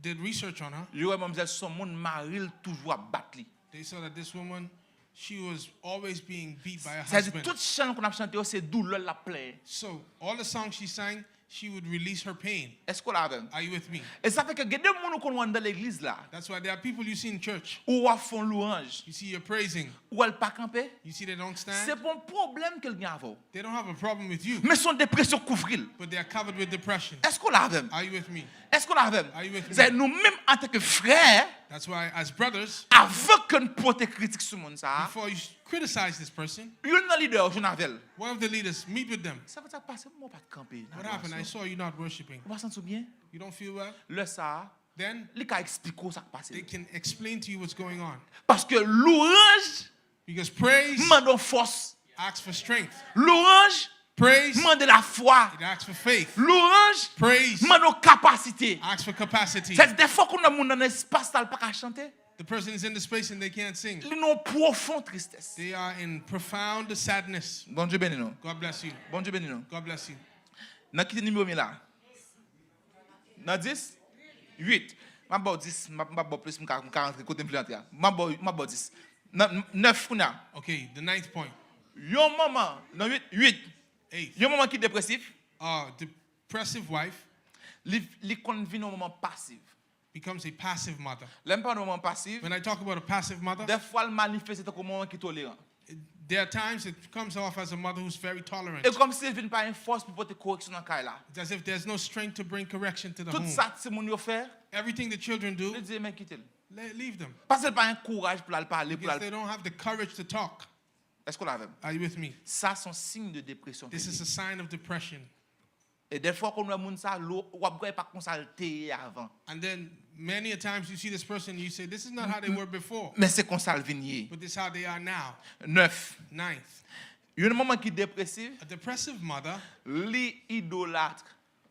did research on her, yo wè manmzèl se yon moun mari l toujou ap bat li. They saw that this woman, she was always being beat by her Sa di husband. Tout chan l konn ap chante yo se doulè l ap plenyen. So all the songs she sang, she would release her pain. Èske w la avè m? Are you with me? E sa fè ke gen de moun ou konn wè anndan legliz la, That's why there are people you see in church. Ou w ap fè yon louwanj, You see you're praising. ou wè l pa kanpe. You see they don't Se stand. pa yon pwoblèm ke l gen avè w. They don't have a problem with you, Men se yon depresyon kouvri l. But they are covered with depression. Èske w la avè m? Are you with me? Èske w la avè m? Are you with me? Se nou menm antanke frè, That's why, as brothers, avan ke n pote kritik sou moun sa a, before you s- criticize this person, youn nan lidè yo jwenn avè l. One of the leaders, meet with them. Sa fè sa k pase, mwen pa t kanpe nan What happened? I adorasyon. Saw you not worshiping. Ou pa santi w byen? You don't feel well? Lè sa a, Then li ka eksplike w sa k pase. They can explain to you what's going on. Paske louwanj Because praise mande yon fòs. Asks for strength. Louwanj Praise mande lafwa. It asks for faith. Louwanj Praise mande yon kapasite. Asks for capacity. Sètadi, dèfwa, kounye a moun nan espas la, l pa ka chante. The person is in the space and they can't sing. Li nan pwofon tristès. They are in profound sadness. Bondye beni nou. God bless you. Bondye beni nou. God bless you. Nan ki nimewo m ye la? Nan dis? Uit. M ap ba w dis, m ap, m ap ba w plis, m ka, m ka rantre kote m vle rantre a. M ap ba w, m ap ba w dis. Nan nèf kounye a. Okay, the ninth point. Yon manman, nan uit, uit. Eighth. Yon manman ki depresif, Uh, depressive wife li, li konn vin yon manman pasiv. becomes a passive mother. Lè m pale de manman pasiv, When I talk about a passive mother, dèfwa l manifeste tankou manman ki toleran. There are times it comes off as a mother who's very tolerant. E kòmsi l vin pa gen fòs pou pote koreksyon nan kay la. It's as if there's no strength to bring correction to the Tout home. Sa timoun yo fè, Everything the children do, li di men kite l. le- leave them. Paske l pa gen kouraj pou l al pale, pou l Because al. They don't have the courage to talk. Èske w la avè m? Are you with me? Sa se yon siy de depresyon. This is a sign of depression. E dèfwa w konn wè moun sa, l- w ap gade pa konsa l te ye avan. And then many a times you see this person, you say, "This is not how they were before." Men se konsa l vin ye. But this is how they are now. Nèf. Ninth, Yon manman ki depresif, a depressive mother li idolatre.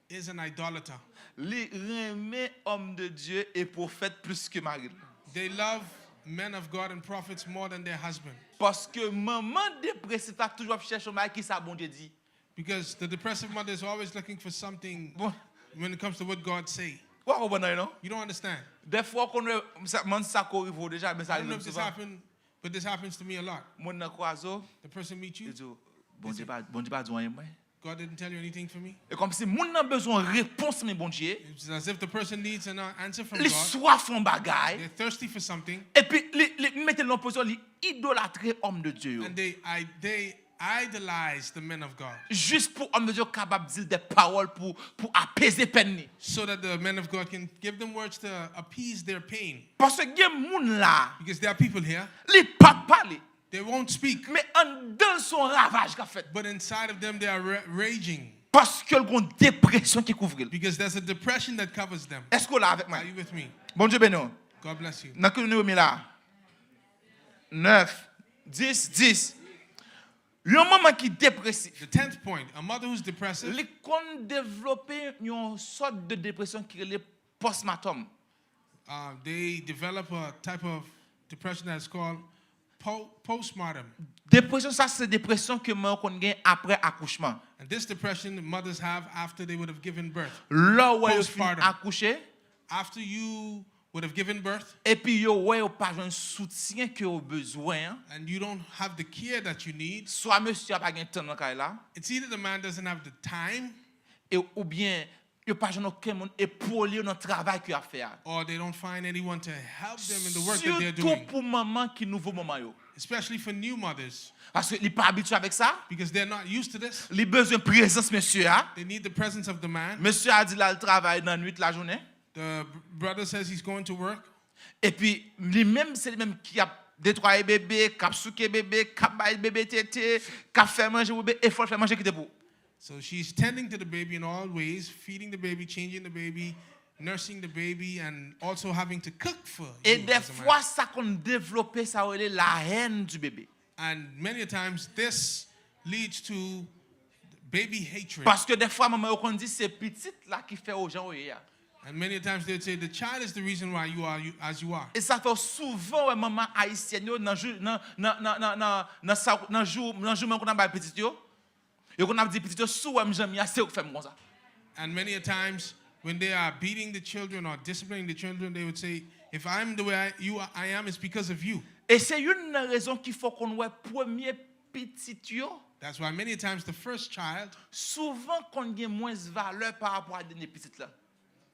Is an idolater. Li renmen homme de Dieu e pwofèt plis ke mari l. They love men of God and prophets more than their husband. Paske manman depresif la toujou ap chèche yon bagay ki sa Bondye di. Because the depressive mother is always looking for something Bon, when it comes to what God say. Ou pa konprann anyen non. You don't understand. Dèfwa w konn wè sa, mann sa ko rive w deja, men sa I don't know rive if this souvan. Happened, but this happens to me a lot. Moun nan kwaze w, The person meets li you, di w, Bondye pa, Bondye pa di w anyen mwen. God didn't tell you anything for me. E kòmsi moun nan bezwen yon repons men Bondye. It's as if the person needs an uh, answer from Li God. Swaf yon bagay. They're thirsty for something, Epi li, li mete l nan pozisyon, li idolatre homme de Dieu yo. And they, I, they idolize the men of God. Jis pou homme de Dieu kapab di l de pawòl pou, pou apeze pèn li. So that the men of God can give them words to appease their pain. Paske gen moun la, Because there are people here, li pa pale. They won't speak. Men anndan l se yon ravaj k ap fèt. But inside of them, they are ra- raging. Paske l gen yon depresyon ki kouvri l. Because there's a depression that covers them. Èske w la avèk Are mwen? You with me? Bondye beni w. God bless you. Nan ki nimewo m ye la? Nèf, dis, dis. Yon manman ki depresif. The tenth point, a mother who's depressive, Li konn devlope yon sòt de depresyon ki rele postpartum. uh, they develop a type of depression that's called po- postpartum. Depresyon sa se depresyon ke manman yo konn gen apre akouchman. And this depression mothers have after they would have given birth. Lè w wè yo fin Postpartum. Akouche, After you would have given birth, epi yo wè yo pa jwenn soutyen ke yo bezwen an, and you don't have the care that you need, swa mesye a pa gen tan nan kay la, it's either the man doesn't have the time e, oubyen yo pa jwenn okenn moun epole yo nan travay ke y ap fè a. or they don't find anyone to help them in the work that they're Sitou doing, pou manman ki nouvo manman yo. Especially for new mothers, Paske li pa abitye avèk sa. because they're not used to this. Li bezwen prezans mesye a. They need the presence of the man. Mesye a di l al travay nan nwit lajounen. The br- brother says he's going to work. Epi li menm, se li menm ki ap netwaye bebe, k ap souke bebe, k ap bay bebe tete, k ap fè manje pou bebe, e fò l fè manje kite pou. So she's tending to the baby in all ways, feeding the baby, changing the baby, nursing the baby, and also having to cook for E you as a dèfwa man. Sa konn devlope sa yo rele la haine du bébé. And many a times this leads to baby hatred. Paske dèfwa manman yo konn di se pitit la ki fè w jan w ye a. And many a times they'd say the child is the reason why you are you, as you are. E sa fè w souvan wè manman ayisyèn yo nan jou nan nan nan nan nan nan sa nan jou nan jouman yo konn ap bay pitit yo. Yo konn ap di pitit yo si w wè m jan m ye a se ou k fè m konsa. And many a times when they are beating the children or disciplining the children, they would say, "If I'm the way I, you are, I am, it's because of you." E se youn nan rezon ki fè w konn wè premye pitit yo That's why many times the first child souvan konn gen mwens valè pa rapò a dènye pitit la.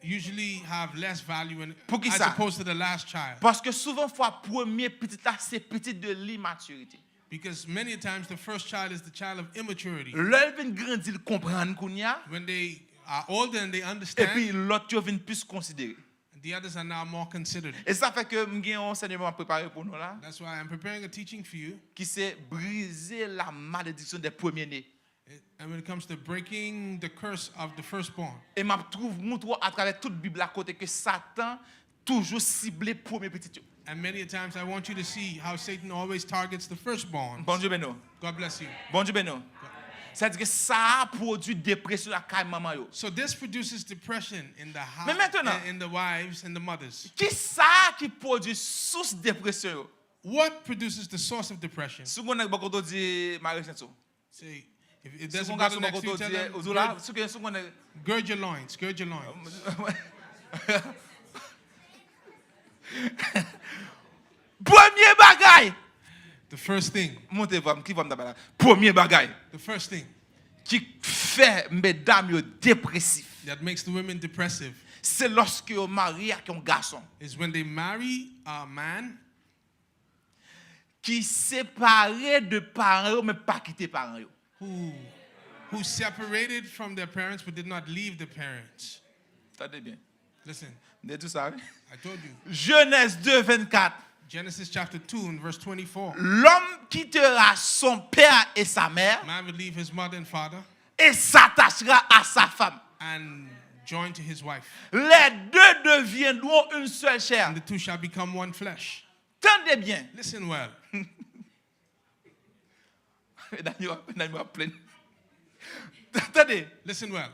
usually have less value in, Pou ki as sa? Opposed to the last child. Paske souvan fwa premye pitit la se pitit de limatirite. Because many times the first child is the child of immaturity. Lè l vin grandi, l konprann kounye a, When they are older and they understand, epi lòt yo vin plis konsidere. The others are now more considered. E sa fè ke m gen yon ansèyman m ap prepare pou nou la, That's why I'm preparing a teaching for you. Ki se brize la malediksyon de premye ne. And when it comes to breaking the curse of the firstborn, E m ap twouve moutre w atravè tout Bib la kote ke Satan toujou sible premye pitit yo. And many a times I want you to see how Satan always targets the firstborn. Bondye beni w. God bless you. Bondye beni w. Sa di ke sa a pwodui depresyon lakay manman yo. So this produces depression in the house, Men mentnan, in the wives and the mothers. Ki sa ki pwodui sous depresyon yo? What produces the source of depression? Si w gen yon nèg bò kote w di mare senti w. See, if, if Si there's w a gen yon brother gason next bò to you, kote w tell di them, ou di w la, gird, si w gen si w gen yon nèg gird your loins, gird your loins. Premye bagay, The first thing, monte vwa m, ki vwa m ta bay la? Premye bagay the first thing ki fè medam yo depresif, that makes the women depressive se lòske yo marye ak yon gason is when they marry a man ki separe de paran yo, men pa kite paran yo. who who separated from their parents but did not leave the parents. Tande byen. Listen, M te di w sa, wi. I told you. Genèse deux vingt-quatre. Genesis chapter two and verse twenty-four. L'homme quittera son père et sa mère Man would leave his mother and father et s'attachera à sa femme. And join to his wife. Les deux deviendront une seule chair. And the two shall become one flesh. Tande byen. Listen well. Medam yo ap, medam yo ap plenn. Tande. Listen well.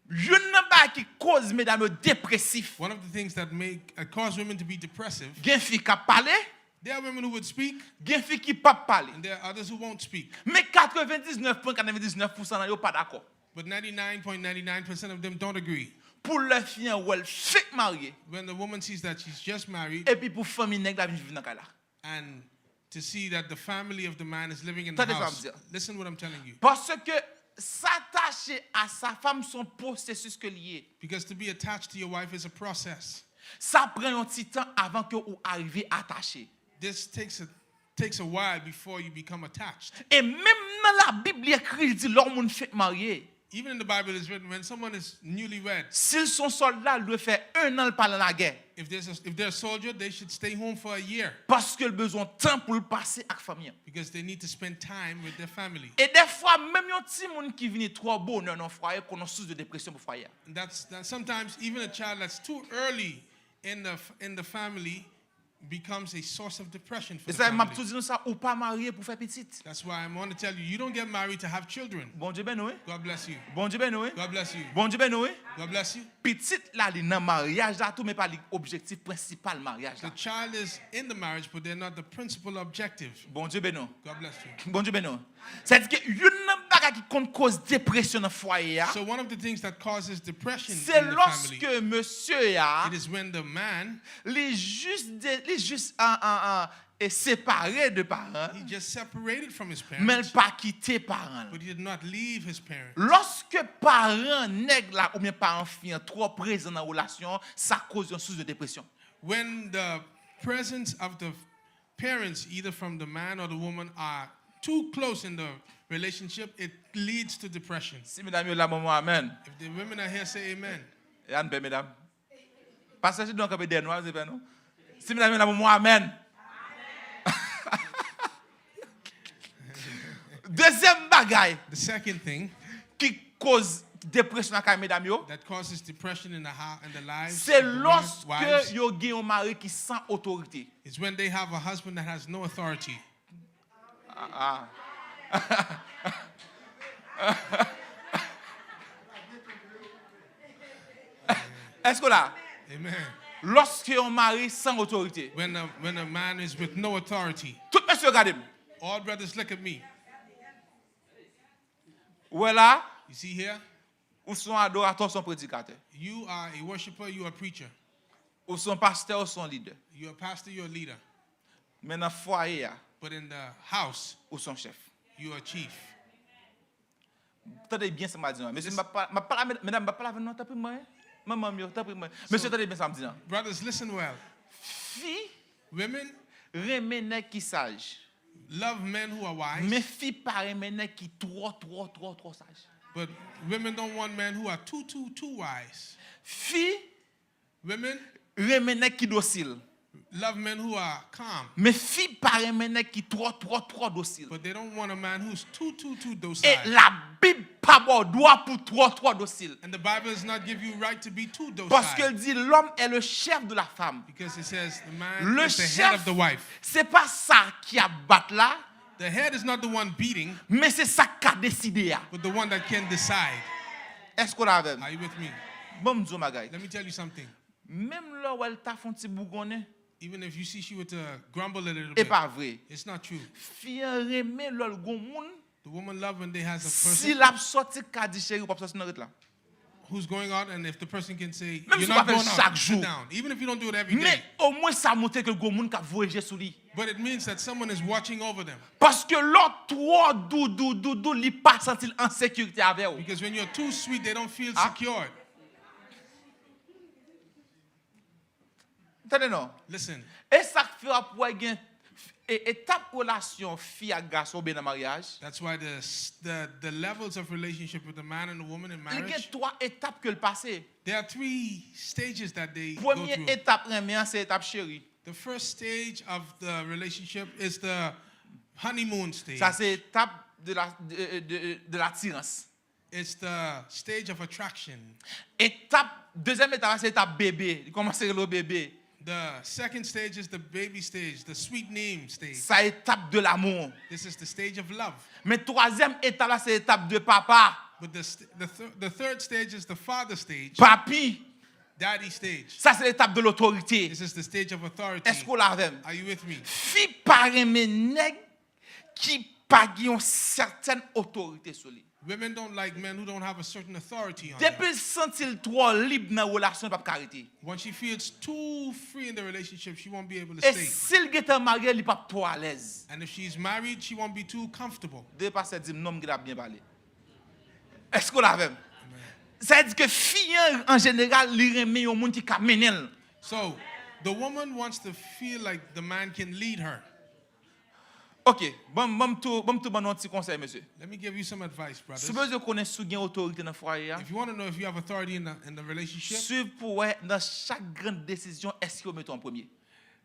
Youn nan bagay ki koz medam yo depresif. One of the things that make uh, cause women to be depressive, Gen fi k ap pale, there are women who would speak, gen fi ki p ap pale. And there are others who won't speak. Men katrevendiznèf pwen katrevendiznèf pousan nan yo pa dakò. But ninety-nine point nine nine percent of them don't agree. Pou lè fi an wè l fenk marye, When the woman sees that she's just married epi pou fanmi nèg la vin viv nan kay la. And to see that the family of the man is living in the Tande sa m house. di. Listen what I'm telling you. Paske s'attacher à sa femme se yon pwosesis ke l ye. Because to be attached to your wife is a process. Sa pran yon ti tan avan ke ou arive atache. This takes a takes a while before you become attached. E menm nan Labib, li ekri, li di lè yon moun fenk marye, Even in the Bible, it's written when someone is newlywed, si l se yon sòlda, l dwe fè en an l pa nan lagè. If there's a, if they're a soldier, they should stay home for a year Paske l bezwen tan pou l pase ak fanmi an. Because they need to spend time with their family. E dèfwa, menm yon timoun ki vini twò bonè nan fwaye konn yon sous de depresyon pou fwaye a. And that's that sometimes even a child that's too early in the f- in the family becomes a source of depression for E the sa, m ap family. tou di nou sa, ou pa marye pou fè pitit. That's why I want to tell you, you don't get married to have children. Bondye beni w, wi. God bless you. Bondye beni w, wi. God bless you. Bondye beni w, wi. God bless you. Pitit la, li nan maryaj la tou, men pa li objektif prensipal maryaj The la. Child is in the marriage, but they're not the principal objective. Bondye beni w. God bless you. Bondye beni w. Sa di ke youn nan bagay ki konn koz depresyon nan fwaye a, So one of the things that causes depression se in the family, lòske mesye a, it is when the man, li jis de, li jis an, an, an, e separe de paran, he just separated from his men l parents, pa kite paran l. But he did not leave his parents. Lòske paran nèg la oubyen paran fi an twò prezan nan relasyon an, sa koz yon sous de depresyon. When the presence of the parents, either from the man or the woman, are too close in the relationship, it leads to depression. Si medam yo la, ban mwen amèn. If the women are here, say amen. E ann pè medam. Pastè Jidon kanpe dèyè nou, se pè nou. Si medam yo la, ban mwen amèn. Dezyèm bagay The second thing ki koz depresyon nan kay medam yo, that causes depression in the, ho- in the lives se of the women, lòske wives, yo gen yon mari ki san otorite. Is when they have a husband that has no authority. Ah, ah. Èske w la? Amen. Lòske yon mari san otorite. When a, when a man is with no authority, Tout mesye yo gade m. All brothers, look at me. Ou wè la, You see here? Ou se yon adoratè, ou se yon predikatè. You are a worshiper, you are a preacher. Ou se yon pastè, ou se yon lidè. You're a pastor, you're a leader. Men nan fwaye a, But in the house, ou se yon chèf. You're a chief. Tande byen sa m ap di nou. Mesye, m ap pa- m ap pale, medam, m ap pale avè nou, tanpri mwen. Manman m yo, tanpri mwen. Mesye, tande byen sa m ap di nou. Brothers, listen well. Fi Women renmen nèg ki saj. Love men who are wise, Men fi pa renmen nèg ki twò, twò, twò, twò saj. But women don't want men who are too, too, too wise. Fi Women renmen nèg ki dosil. Love men who are calm. Men fi pa renmen nèg ki twò, twò, twò dosil. But they don't want a man who's too, too, too E docile. Labib pa ba w dwa pou twò, twò dosil. And the Bible does not give you right to be too docile. Paske l di, l'homme est le chef de la femme. Because it says the man Le is the head chèf, of the wife. Se pa sa ki ap bat la, The head is not the one beating, men se sa k ka deside a. But the one that can decide. Èske w la avè m? Are you with me? Bon, m di w yon bagay. Let me tell you something. Menm lè w wè l ta fè yon ti bougonnen, Even if you see she were to grumble a little e bit, pa vre. It's not true. Fi an renmen lè l gon moun. The woman love when they has a Si person. L ap sòti, l ka di, cheri, w p ap sòti nan rit la. Who's going out, and if the person can say, Menm "You're si w pa not fè l going chak out, sit jou. Down," even if you don't do it every Men day, omwen sa montre ke l gon moun k ap voye je sou li. But it means that someone is watching over them. Paske lè w twò dou, dou, dou, dou, li pa santi l an sekirite avè w. Because when you're too sweet, they don't feel Ah. Secured. Tande non. Listen, E sa k fè w ap wè gen e, etap relasyon fi ak gason oubyen nan maryaj. That's why the, s- the, the levels of relationship with a man and a woman in Li gen marriage, twa etap ke l pase. There are three stages that they go Premye through. Etap renmen an se etap cheri. The first stage of the relationship is the honeymoon stage. Sa se etap de la, de, de, de latirans. It's the stage of attraction. Etap, dezyèm etap la se etap bebe. Li kòmanse rele w bebe. The second stage is the baby stage, the sweet name stage. Sa etap de lamou. This is the stage of love. Men twazyèm etap la se etap de papa. But the, st- the, th- the third stage is the father stage, Papi. Daddy stage. Sa se etap de lotorite. This is the stage of authority. Èske w la avè m? Are you with me? Fi pa renmen nèg ki pa gen yon sètèn otorite sou li. Women don't like men who don't have a certain authority on them. Depi l santi l twò lib nan relasyon, l p ap ka rete. When she feels too free in the relationship, she won't be able to E stay. Si l gentan marye, li p ap twò alèz. And if she's married, she won't be too comfortable. De pastè di m non, m gentan ap byen pale. Èske w la avè m? Sa vle di ke fi an, an jeneral, li renmen yon moun ki ka mennen l. So, the woman wants to feel like the man can lead her. Ok, ban m, ban m tou, ban m tou ban nou yon ti konsèy, mesye. Let me give you some advice, Si w bezwen konnen si w gen otorite nan fwaye a, If you want to know if you have authority in the, in the relationship, swiv pou wè nan chak grann desizyon, èske yo mete w an premye.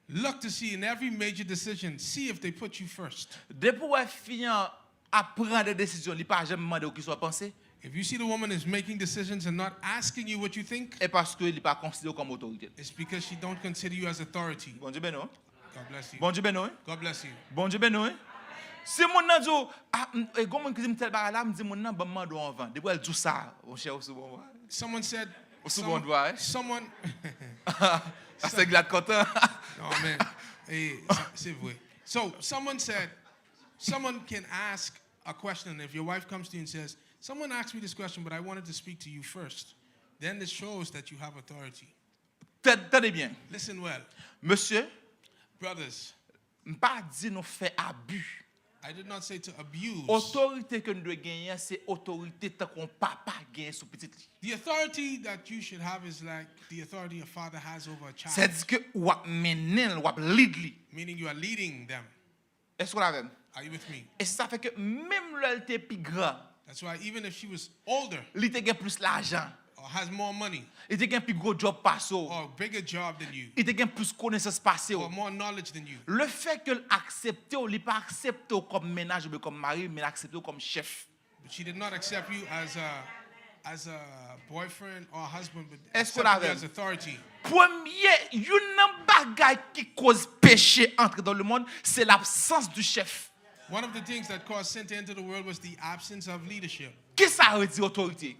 Look to see in every major decision, see if they put you first. Depi w wè fi an ap pran de desizyon, li pa janm mande w kisa w panse, If you see the woman is making decisions and not asking you what you think, e paske li pa konsidere w kòm otorite. It's because she don't consider you as authority. Bondye beni w. God bless you. Bondye beni w. God bless you. Bondye beni w. Si moun nan di w, ah, m- e gon moun ki di m tèl bagay la, m di moun nan, ban m mande w anvan. Depi w wè l di w sa, monchè, ou sou bon vwa. Someone said, Ou sou bon vwa, eh? Someone, Pastè Glad kontan. Oh man. Hey, c'est vrai. So someone said, someone can ask a question. If your wife comes to you and says, someone asked me this question, but I wanted to speak to you first. Then this shows that you have authority. Tande byen. Listen well. Mesye, Brothers, m pa di nou fè abi. I did not say to abuse. Otorite ke n dwe genyen, se otorite tankou yon papa genyen sou pitit li. The authority that you should have is like the authority a father has over a child. Sèdi ke w ap mennen l, w ap lead li. Meaning you are leading them. Èske w la avè m? Are you with me? E se sa fè ke menm lè l te pi gran, That's why even if she was older li te gen plis lajan, or has more money li te gen pi gwo djòb pase w, or bigger job than you li te gen plis konesans pase or w. More knowledge than you, Le fè ke l aksepte w, li pa aksepte w kòm mennaj oubyen kòm mari, men l aksepte w kòm chèf. But she did not accept you as a as a boyfriend or a husband, but Èske w accept you avè as m? Authority. Premye, youn nan bagay ki koz peche antre dans le monde, c'est l'absence du chef. One of the things that caused sin to enter the world was the absence of leadership. Ki sa vle di otorite?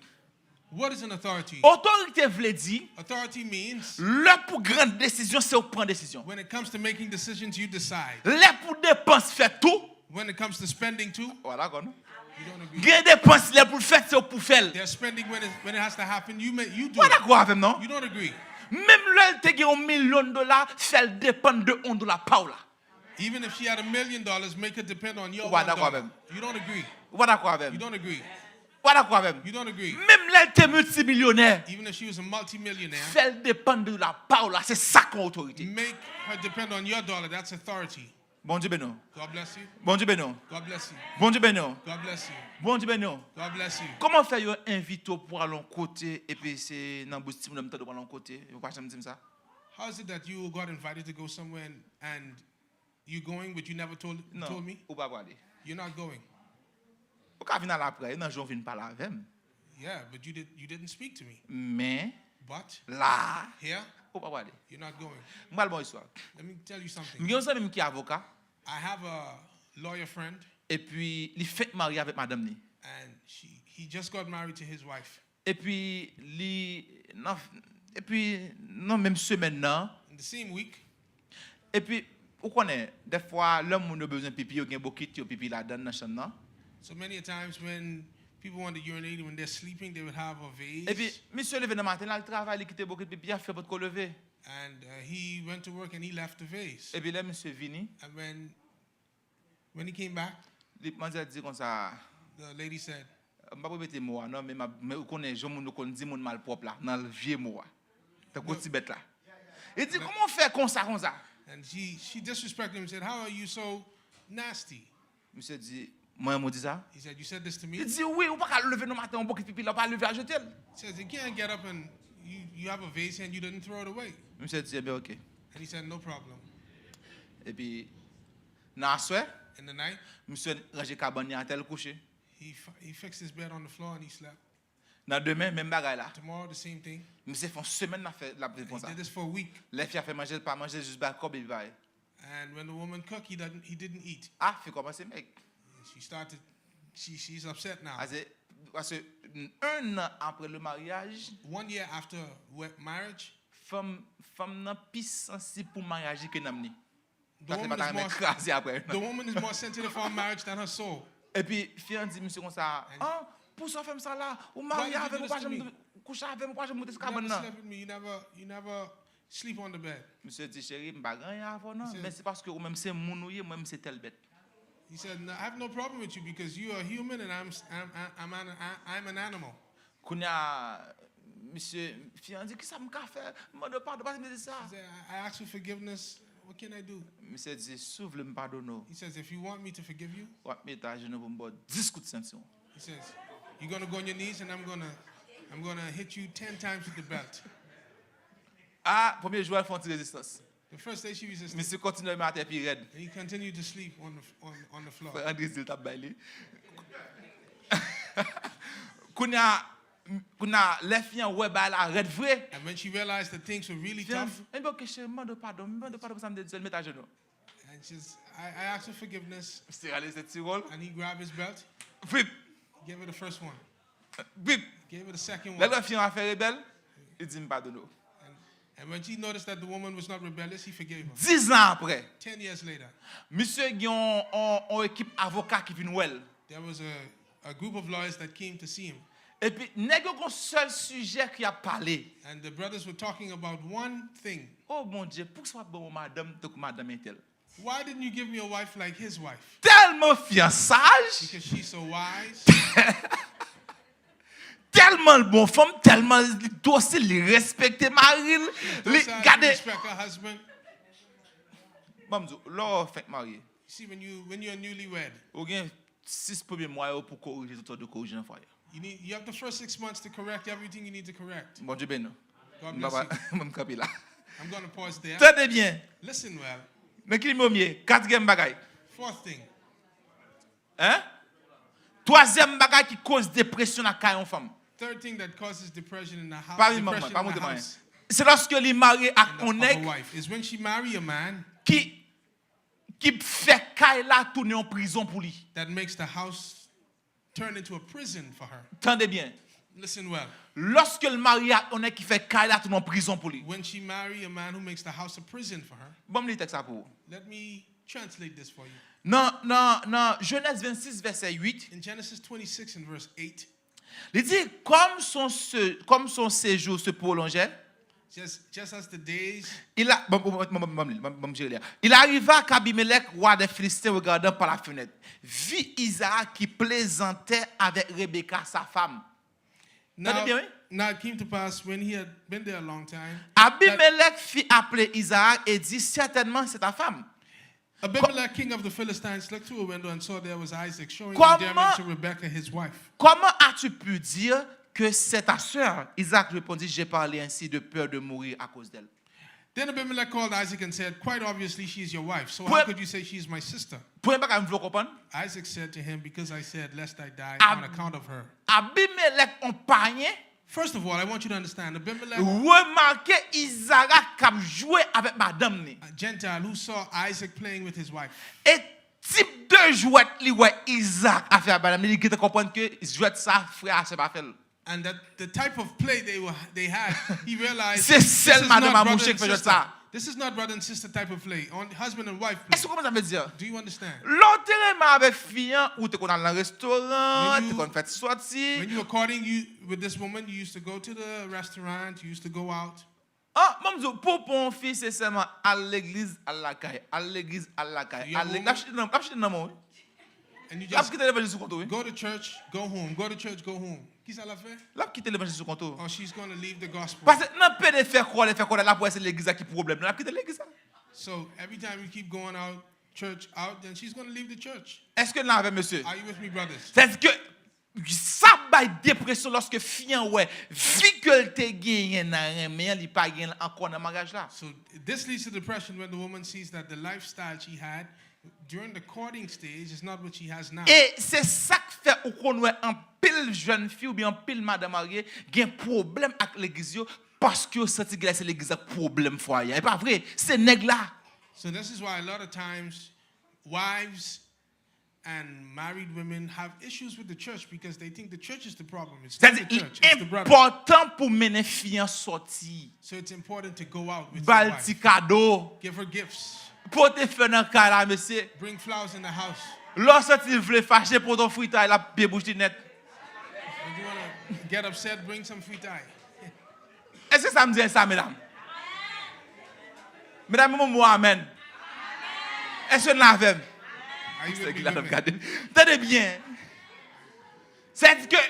What is an authority? Otorite vle di, Authority means lè pou grann desizyon, se ou k pran desizyon. When it comes to making decisions, you decide. Lè pou depans fèt tou, When it comes to spending too, w pa dakò non. You don't agree. Gen depans lè pou l fèt, se ou k pou fè l. There's spending when it, when it has to happen. You may, you do W pa it. Dakò avè m non. You don't agree. Menm lè l te gen yon milyon dola, fè l depann de yon dola pa w la. Even if she had a million dollars, make it depend on your W pa one dakò avè dollar. M. You don't agree. W pa dakò avè You m. Don't agree. W pa dakò avè m. You don't agree. Menm lè l te miltimilyonè, Even if she was a multimillionaire, fè l depann de dola pa w la, se sa k yon otorite. Make her depend on your dollar. That's authority. Bondye beni w. God bless you. Bondye beni w. God bless you. Bondye beni w. God bless you. Bondye beni w. God bless you. Kòman fè yo envite w pou al yon kote epi se nan bouch timoun yo m tande w pral yon kote, yo pa janm di m sa? How is it that you got invited to go somewhere and, and you going, but you never told, Non, told me? Ou pa prale. You're not going. Ou ka vin al apre, nan jan w vin pale avè m. Yeah, but you did. You didn't speak to me. Men, But la, here, ou pa prale. You're not going. M pral ba w istwa. Let me tell you M something. Gen yon zanmi m ki avoka. I have a lawyer friend, Epi li fenk marye avèk madanm li. And she, he just got married to his wife. Epi li nan, epi nan menm semèn nan, In the same week, epi ou konnen, dèfwa lè moun yo bezwen pipi, yo gen bokit, yo pipi ladan nan chanm nan. So many a times when people want to urinate, when they're sleeping, they would have a vase. Epi misye leve nan maten, l al travay, li kite bokit pipi a, fi a potko leve. And uh, he went to work and he left the vase. Epi lè misye vini, And when when he came back, li, manzè di konsa, the lady said, m pa pou mete mo a non, men m ap- men ou konnen jan moun yo konn di moun malpwòp la, nan vye mo a. Tankou Non. Ti bèt la. Li di, "Kòman w fè konsa, konsa?" And she, she disrespected him and said, "How are you so nasty?" Misye di, "Mwen, mwen di sa?" He said, "You said this to me?" Li di, "Wi, ou pa ka leve nan maten, yon bokit pipi la, ou pa leve a jete l." He says, "You can't get up and you, you have a vase and you didn't throw it away." Misye di, "Ebyen, ok." And he said, "No problem." Epi, nan aswè, In the night, misye ranje kabann li atè, l kouche. He, f- he fixed his bed on the floor and he slept. Nan demen, menm bagay la. Tomorrow, the same thing. Misye fè yon semèn l ap fè, l ap viv He konsa. Did this for a week. Lè fi a fè manje, l pa manje, jis bay kòb epi bay. And when the woman cooked, he didn't, he didn't eat. Ah, fi kòmanse mèg. She started, she, she's upset now. Ase, paske un an apre le mariage, One year after we- marriage, fanm, fanm nan pi sansib pou maryaj li ke nonm li. the Paske woman, pa ta is renmen more, kraze apre un the an. Woman is more sensitive on marriage than her soul. Epi fi an di misye konsa, And- "Ah, pou sa w fè m sa la, ou Why marye did you avè do m, ou this pa to janm, me? Kouche avè m, ou pa janm moute sou You kabann never nan." Slept with me. You never, you never sleep on the bed. Misye di, "Cheri, m pa gen anyen avè w non, Misye- men se paske ou menm se moun ou ye, mwen m se tèl bèt." He said, "No, I have no problem with you because you are human and I'm, I'm, I'm, an, I'm an animal." Kounye a, misye, fi an di, "Kisa m ka fè? M mande w padon, paske m te di sa." He said, "I, I ask for forgiveness. What can I do? Misye di, "Si w vle m padone w, He says, "If you want me to forgive you," w ap mete ajenou pou m ba w dis kout sentiwon." He says, "You're going to go on your knees and I'm going to I'm going to hit you ten times with the belt." Ah, premye jou a, l fè yon ti rezistans. The first day she resisted, Misye kontinye dòmi atè pi rèd. And he continued to sleep on the, on, on the floor. Frè André di l t ap bay li. Kounye a, kounye a, lè fi an wè bagay la rèd vre, And when she realized that things were really fi an tough, di, "Ebyen, ok, cheri, m mande w padon, m mande w padon pou sa m te di w, mete ajenou." And she says, "I, I asked for forgiveness." Misye rale sentiwon l. And he grabbed his belt, Vip, gave her the first one, vip. Gave her the second Lè one. l wè fi an ap fè rebèl, li di, "M padone w." And, and when she noticed that the woman was not rebellious, he forgave her. Diz an apre, Ten years later, misye gen yon, yon, yon ekip avoka ki vin wè l. There was a, a group of lawyers that came to see him. Epi, nèg yo gon sèl sijè ki ap pale. And the brothers were talking about one thing. Oh, Bondye, poukisa w ap ban yon madanm tankou madanm entèl? "Why didn't you give me a wife like his wife?" Tèlman fi an saj, Because she's so wise. Tèlman l bon fanm, tèlman li dosil, li respekte mari l. Li Does she gade. Respect her husband? Ban m di w, lè w fenk marye, See, when you when you're newlywed, ou gen sis premye mwa yo pou korije tout sa w dwe korije nan fwaye. You need you have the first six months to correct everything you need to correct. Bondye beni w. God M bless pa- you. M kanpe la. I'm gonna pause there. Tande byen. Listen well. Nan ki nimewo m ye? Katriyèm bagay. Fourth thing. Hein? Twazyèm bagay ki koz depresyon nan kay yon fanm. Third thing that causes depression in the house, Pa vin manman, depression pa in the montre mwen. House Se lòske li marye ak and yon the, of a nèg wife is when she marry a man ki ki fè kay la tounen yon prizon pou li. That makes the house turn into a prison for her. Tande byen. Listen well. Lòske l marye ak yon nèg ki fè kay la tounen yon prizon pou li. When she marry a man who makes the house a prison for her, Ban m li tèks sa pou ou. Let me translate this for you. Nan, nan, nan Jenèz vennsis, vèsè uit, In Genesis twenty-six and verse eight, li di, "Comme son se-, comme son séjour se prolongeait, just, just as the days, il a-" bon, bon, bon, bon, bon, bon, bon, jere li a. "Il arriva qu'Abimelech, roi des Philistins, regardant par la fenêtre, vit Isaac qui plaisantait avec Rebecca, sa femme." Tande now, byen, wi. Now it came to pass when he had been there a long time, Abimelech fit appeler Isaac et dit, "Certainement, c'est ta femme." Abimelech, king of the Philistines, looked through a window and saw there was Isaac, showing Comment- endearment to Rebekah, his wife. "Comment as-tu pu dire que c'est ta sœur?" Isaac répondit, "J'ai parlé ainsi de peur de mourir à cause d'elle." Then Abimelech called Isaac and said, "Quite obviously, she is your wife. So Pre- how could you say she is my sister?" Premye bagay m vle w konprann, Isaac said to him, "Because I said, 'Lest I die Ab- on account of her.'" Abimelech, yon payen, First of all, I want you to understand, Abimelech, remake Isaac k ap jwe avèk madanm ni. A Gentile who saw Isaac playing with his wife. E tip de jwèt li wè Isaac ap fè ak madanm ni, li gentan konprann ke jwèt sa frè a sè pa fè l. And that the type of play they were they had, he realized Se this sèl is madanm not a brother mouche and ki fè jwèt sister. Sa. This is not brother and sister type of play. On husband and wife play. Èske w konprann sa m vle di a? Do you understand? Lè w te renmen avèk fi an, ou te konn al nan restoran, When te you- konn fè ti sòti. When you were courting you with this woman, you used to go to the restaurant, you used to go out. An, ban m di w, pou w pran yon fi, se sèlman al legliz, al lakay, al legliz, al lakay, You al have legliz. a L ap chita nan, l ap chita nan men w, wi. And you L ap just kite levanjil sou kont ou, wi. Go to church, go home. Go to church, go home. Kisa l ap fè? L ap kite levanjil sou kont ou. Oh, she's going to leave the gospel. Paske nan pede fè kòlè, fè kòlè, l ap wè se legliz la ki pwoblèm nan, l ap kite legliz la. So every time you keep going out, church out, then she's going to leave the church. Èske n la avè m, mesye? Are you with me, brothers? Sètadi ke sa bay depresyon lòske fi an wè, vi ke l te genyen nan renmen an, li pa genyen l ankò nan maryaj la. So this leads to depression when the woman sees that the lifestyle she had during the courting stage is not what she has now. E se sa k fè ou konn wè anpil jèn fi oubyen anpil madan marye gen pwoblèm ak legliz yo, paske yo santi gen lè se legliz la k pwoblèm fwaye a. E pa vre, se nèg la. So this is why a lot of times wives and married women have issues with the church because they think the church is the problem. It's not the Sètadi, church, li it's the brother. Enpòtan pou mennen fi an sòti. So it's important to go out with Ba your l ti wife. Kado. Give her gifts. Pote flè nan kay la, mesye. Bring flowers in the house. Lè w santi l vle fache, pote yon fritay, l ap byen bouch li nèt. If you want to get upset, bring some fritai. Èske sa m di a sa, medam? Medam, yon mo amèn. Èske n la avè m? Are you Sè with ki me, la n ap women? Gade. Tande byen. Sètadi ke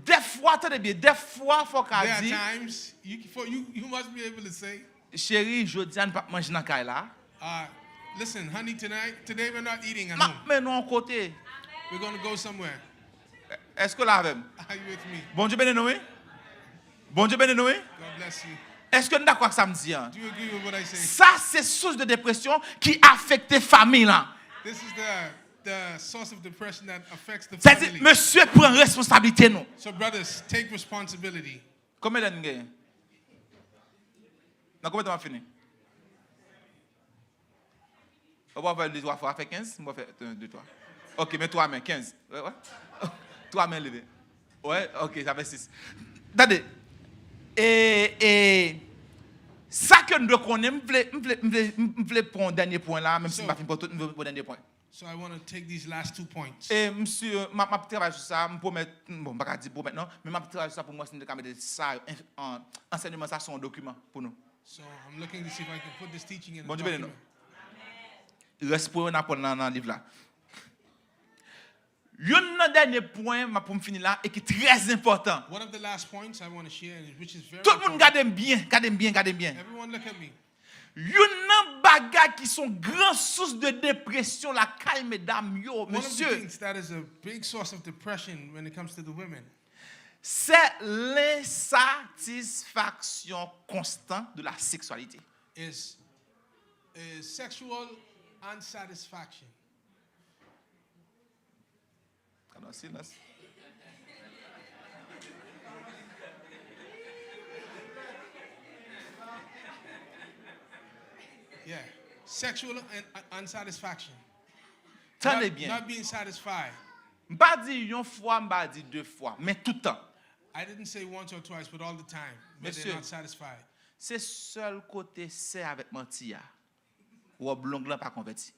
dèfwa, tande byen, dèfwa fò w ka There are di, times you, for you, you must be able to say, "Cheri, jodi a n p ap manje nan kay la." Uh, listen, honey, tonight, today we're not eating at M ap home. Mennen w yon kote. We're going to go somewhere. Èske w la avè m? Are you with me? Bondye beni nou, wi. Bondye beni nou, wi. God bless you. Èske n dakò ak sa m di an? Do you agree with what I say? Sa se sous de depresyon ki afekte fanmi lan. This is the, the source of depression that affects the Sa di, family. Mesye, pran responsablite nou. So, brothers, take responsibility. Konbyen lè n genyen? Nan konbyen tan m ap fini? Ou pa fè de twa fwa, fè kenz, m pa fè de twa. Ok, men twa men, kenz. Wè, wè. Twa men leve. Wè, ok, sa fè sis. Tande. E, e, sa ke n dwe konnen, m vle, m vle, m vle, m vle pran yon dènye pwen la, menm si m pa fin pran tout, m vle pran yon dènye pwen. So I want to take these last two points. E m si, m ap, m ap travay sou sa, m pwomèt, bon, m pa ka di pwomèt non, men m ap travay sou sa pou m wè si m te ka mete sa, an, an, ansèyman sa sou yon dokiman pou nou. So I'm looking to see if I can put this teaching in a Bondye beni nou. document. Rès pwen yo n ap pran nan, nan liv la. Youn nan dènye pwen m ap pou m fini la e ki trè enpòtan. One of the last points I want to share, which is very Tout moun important. Gade m byen, gade m byen, gade m byen. Everyone look at me. Youn nan bagay ki se yon gran sous de depresyon lakay medam yo, One of the mesye, things that is a big source of depression when it comes to the women se lensatisfaksyon konstan de la seksyalite. is, is sexual unsatisfaction. Gade yon silans. Yeah. Sexual un- unsatisfaction. Tande Not, byen. Not being satisfied. M pa di yon fwa, m pa di de fwa, men tout tan. I didn't say once or twice, but all the time. But Mesye. They're not satisfied. Se sèl kote sè avèk manti a wòb long lan pa konvèti.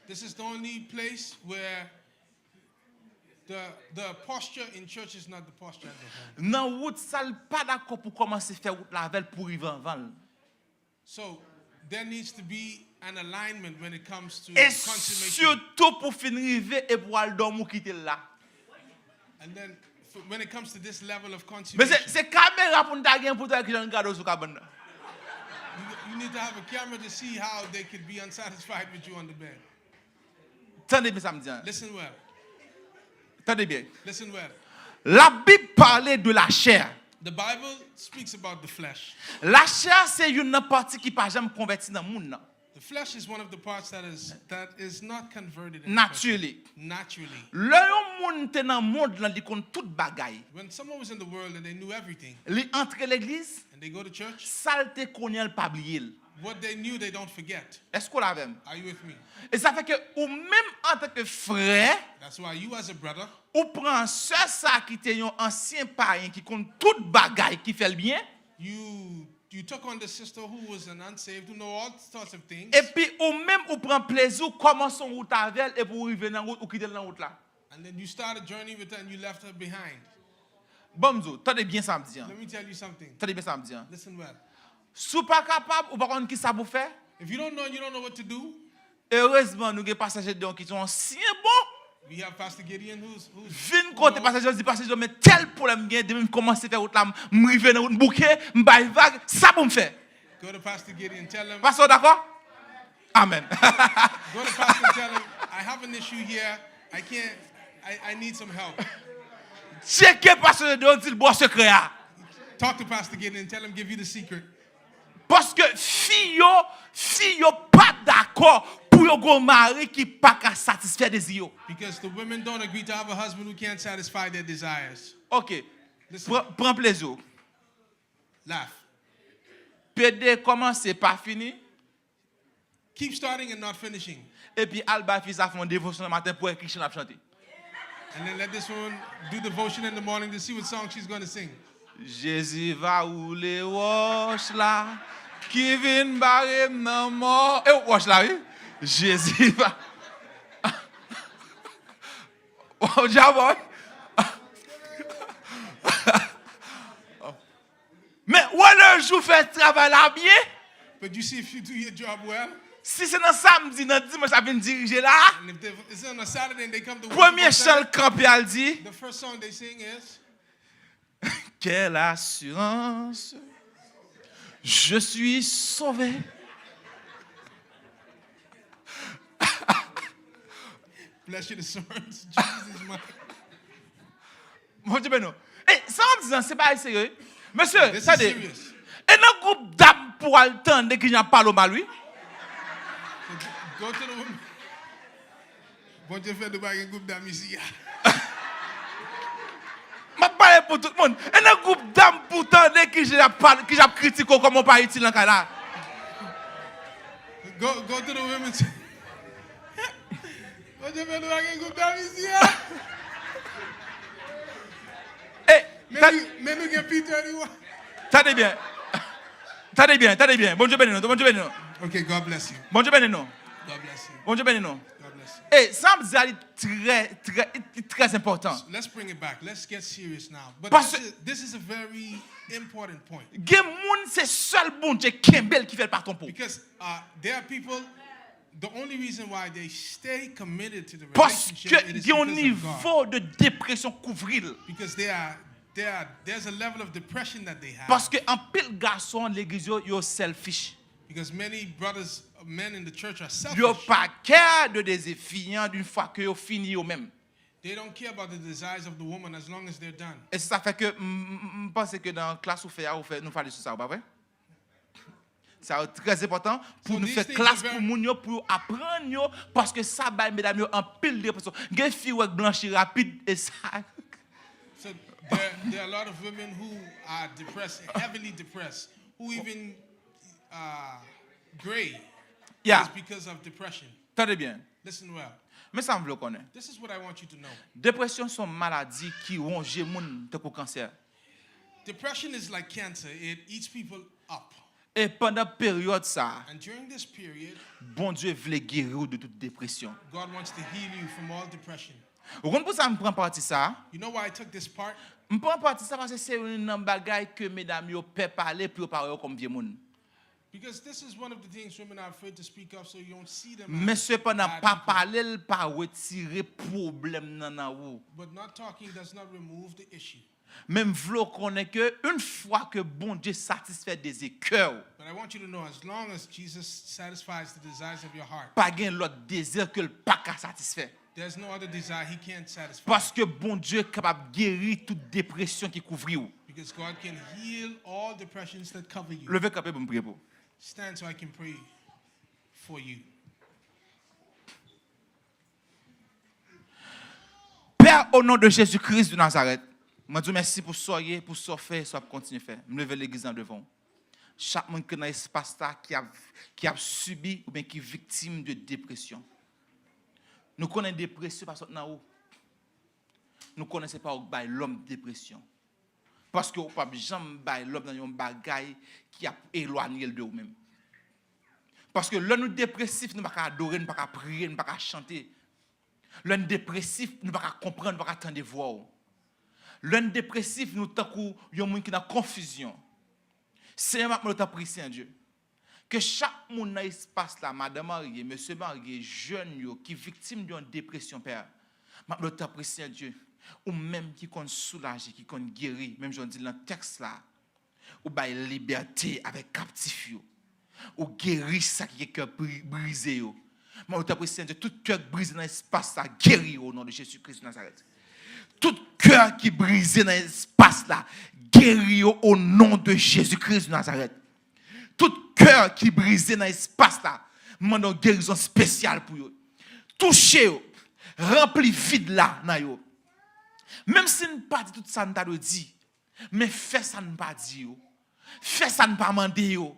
This is the only place where the, the posture in church is not the posture at the home. Nan wout sa, l pa dakò pou kòmanse fè wout la avè l pou rive anvan l. So there needs to be an alignment when it comes to E consummation. Sitou pou fin rive e pou al dòmi ou kite l la. And then f- when it comes to this level of Men se, consummation, se kamera pou n ta gen pou ta ki jan n gade w sou kabann nan. You, you need to have a camera to see how they could be unsatisfied with you on the bed. Tande byen sa m di an. Listen well. Tande byen. Listen well. Labib pale de lachè. The Bible speaks about the flesh. Lachè se youn nan pati ki pa janm konvèti nan moun nan. The flesh is one of the parts that is that is not converted in the person. Naturally. Naturally. Lè yon moun te nan mond lan, li konn tout bagay. When someone was in the world and they knew everything, Li antre legliz, and they go to church, sa l te konnen an, l pa bliye l. What they knew, they don't forget. Èske w la avè m? Are you with me? E sa fè ke ou menm antanke frè, That's why you, as a brother, ou pran sè sa ki te yon ansyen payen ki konn tout bagay ki fè l byen, you you took on this sister who was an unsaved, who know all sorts of things, epi ou menm ou pran plezi, ou kòmanse yon wout avè l, epi ou rive nan wout, ou kite l nan wout la. And then you start a journey with her and you left her behind. Ban m di w, tande byen sa m di an. Let me tell you something. Tande byen sa m di an. Listen well. Si w pa kapab, ou pa konn ki sa pou fè, If you don't know, you don't know what to do. Erezman, nou gen Pastè Gedeon ki se yon ansyen bon. We have Pastor Gideon, who's who's Vin who kote knows. Pastè Gedeon, di, "Pastè Gedeon, men tèl pwoblèm m gen, depi m kòmanse fè wout la, m, m rive nan wout, m bouke, m bay vag, sa pou m fè?" Go to Pastor Gideon, tell him. Pastè, w dakò? Amen. Go to Pastor and tell him, "I have an issue here. I can't. I, I need some help." Tcheke Pastè Gedeon, di l, "Bon, sekrè a." Talk to Pastor Gideon and tell him give you the secret. Paske fi yo, fi yo pa dakò pou yo gen yon mari ki pa ka satisfè dezi yo. Because the women don't agree to have a husband who can't satisfy their desires. Ok. Listen. Pran, pran plezi w. Laugh. P D kòmanse pa fini. Keep starting and not finishing. Epi al bay fi sa fè yon devosyon nan maten pou wè ki chan l ap chante. And then let this woman do devotion in the morning to see what song she's going to sing. Jezi va woule wòch la ki vin bare m nan mò. E wòch la, wi. Jezi va. Waw, djabòy. Men, wè lè jou fè travay la byen. But you see, if you do your job well, Si se nan samdi, nan dimanch, ap vin dirije la, and if they, it's on a Saturday and they come to work premye on chan l Saturday, kanpe al di, the first song they sing is, Quelle assurance, je suis sauvé. Bless you, the sermons. Jesus, my. Bondye beni w. E, sa w ap di lan, se bagay serye wi. Mesye, This is tande. Serious. E nan gwoup dam pou w al tande ki jan y ap pale w mal wi. Go to the women. Bondye fè nou pa gen gwoup dam isi a. M ap pale pou tout moun. E nan gwoup dam pou w tande ki jan y ap pale, ki jan y ap kritike w kòman w pa itil nan kay la. Go, go to the women. Bondye fè nou pa gen gwoup dam isi a. E, Men ta- nou- men nou gen P thirty-one. Tande byen. Tande byen, tande byen. Bondye beni nou, Bondye beni nou. Okay, God bless you. Bondye beni nou. God bless you. Bondye beni nou. God bless you. E, sa m ap di a li trè, trè, li trè enpòtan. Let's bring it back. Let's get serious now. But Paske- this, is, this is a very important point. Gen moun se sèl Bondye kenbe l ki fè l pa twonpe w. Because uh, there are people, the only reason why they stay committed to the Paske relationship, it is gen yon because of God. Nivo de depresyon kouvri l. Because they are, they are, there's a level of depression that they have. Paske anpil gason legliz yo, yo selfish. Because many brothers, men in the church are Yo selfish. Pa kè de dezi fi an d'une fois que yo fini yo menm. They don't care about the desires of the woman as long as they're done. E se sa fè ke m, m, m, m panse ke nan klas ou fè a, ou fè, nou pale sou sa, ou pa vre? Sa yo trè enpòtan pou So nou these fè things klas are very- pou moun yo, pou yo aprann yo, paske sa bay medam yo anpil depresyon. Gen fi w wè k blanchi rapid, e sa. So there, there are a lot of women who are depressed, heavily depressed, who even uh, gray. Yeah. It's because of depression. Tande byen. Listen well. Men sa m vle w konnen. This is what I want you to know. Depresyon se yon maladi ki wonje moun tankou kansè. Depression is like cancer, it eats people up. E pandan peryòd sa a, And during this period, Bondye vle geri w de tout depresyon. God wants to heal you from all depression. Ou konn pou sa m pran pati sa a? You know why I took this part? M pran pati sa paske se youn nan bagay ke medam yo pè pale pou yo pa wè yo kòm vye moun. Because this is one of the things women are afraid to speak of, so you don't see them Men as sepandan, bad pa people. Pale l pa retire pwoblèm nan nan ou. But not talking does not remove the issue. Men m vle w konnen ke yon fwa ke Bondye satisfè dezi kè w, But I want you to know, as long as Jesus satisfies the desires of your heart, pa gen lòt dezi ke l pa ka satisfè. There's no other desire he can't satisfy. Paske Bondye kapab geri tout depresyon ki kouvri w. Because God can heal all depressions that cover you. Leve kanpe pou m priye pou ou. Stand so I can pray for you. Pè, o non de Jezi Kris de Nazarèt, mwen di w mèsi pou sa w ye, pou sa w fè, sa w ap kontinye fè. M leve legliz lan devan w. Chak moun ki nan espas la ki ap, ki ap sibi oubyen ki viktim de depresyon. Nou konnen depresyon pa sot nan ou. Nou konnen se pa ou k bay lòm depresyon. Paske ou p ap janm bay lòm nan yon bagay ki ap elwanye l de ou menm. Paske lè nou depresif, nou pa ka adore, nou pa ka priye, nou pa ka chante. Lè n depresif, nou pa ka konprann, nou pa ka tande vwa w. Lè n depresif, nou tankou yon moun ki nan konfizyon. Senyè, m ap mande w tanpri, Senyè Dye, ke chak moun nan espas la, madan marye, mesye marye, jèn yo, ki viktim de yon depresyon, Pè, m ap mande w tanpri, Senyè Dye, ou menm ki konn soulaje, ki konn geri, menm jan w di l nan tèks la, ou bay libète avèk kaptif yo. Ou geri sa ki gen kè bri- brize yo. Mwen, ou tanpri, Senyè Dye, tout kè ki brize nan espas la, geri yo o non de Jezi Kris de Nazarèt. Tout kè ki brize nan espas la, geri yo o non de Jezi Kris de Nazarèt. Tout kè ki brize nan espas la, m mande yon gerizon espesyal pou yo. Touche yo, ranpli vid la nan yo. Menm si n pa di tout sa n ta dwe di, men fè sa n pa di yo. Fè sa n pa mande yo.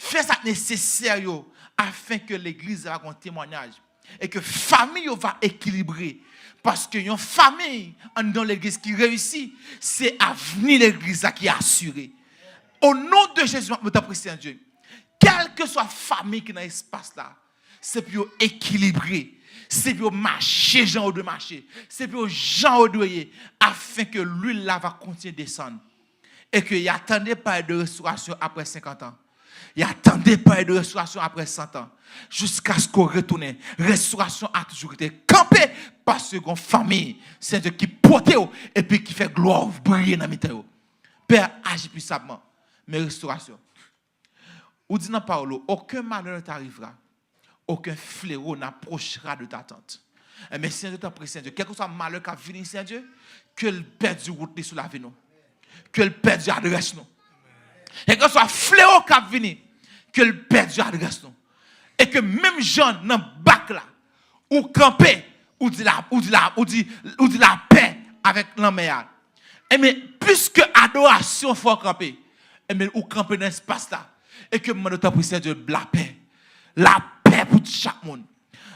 Fè sa k nesesè yo, afen ke legliz la va gen yon temwayaj. E ke fanmi yo va ekilibre. Paske yon fanmi anndan yon legliz ki reyisi, se avni legliz la ki asire. O non de Jezi, mwen tanpri, Senyè Dye, kèlkeswa fanmi ki nan espas la, se pou yo ekilibre, se pou yo mache jan yo dwe mache, se pou yo jan yo dwe ye, afen ke lwil la va kontinye desann. E ke y a tande pale de restorasyon apre senkant an. Y a tande pale de restorasyon apre san an. Jiskaske w retounen. Restorasyon a toujou rete kanpe paske gon fanmi, Senyè Dye, ki pote w epi ki fè glwa w briye nan mitan yo. Pè, aji pwisabman. Men restorasyon. Ou di nan pawòl ou, aucun malheur ne t'arrivera, aucun fléau n'approchera de ta tente. Enben, Senyè Dye, tanpri, Senyè Dye, kèlkeswa malè k ap vini, Senyè Dye, ke l pèdi wout li sou lavi nou. Ke l pèdi adrès nou. Kèlkeswa flewo k ap vini, ke l pèdi adrès nou. E ke menm jan nan bak la, ou kanpe, ou di la, ou di la, ou di, ou di lapè avèk lanmè a. Enben, piske adorasyon fè w kanpe, enben, ou kanpe nan espas la. E ke m mande w, tanpri, Senyè Dye, lapè. Lapè pou chak moun.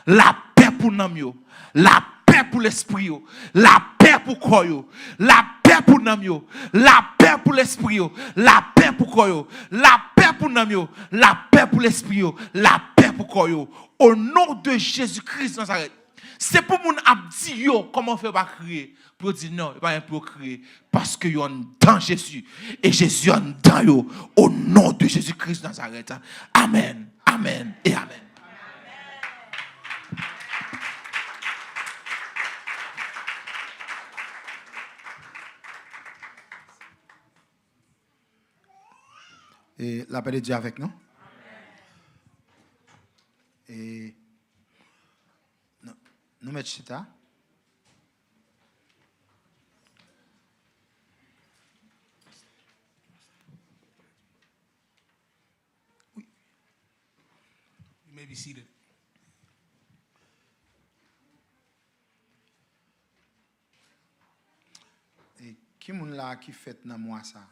Lapè pou nanm yo. Lapè pou lespri yo. Lapè pou kò yo. Lapè pou nanm yo. Lapè pou lespri yo. Lapè pou kò yo. Lapè pou nanm yo. Lapè pou lespri yo. Lapè pou kò yo. O non de Jezi Kris Nazarèt. Se pou moun ap di yo, kòman w fè yo pa kriye? Pou yo di non, e pa gen pou yo kriye. Paske yo anndan Jezi. E Jezi anndan yo. O non de Jezi Kris Nazarèt. Amèn. Amèn e amèn. E lapè de Dye avèk nou. E nou, nou mèt chita. You may be seated. E ki moun la ki fèt nan mwa sa?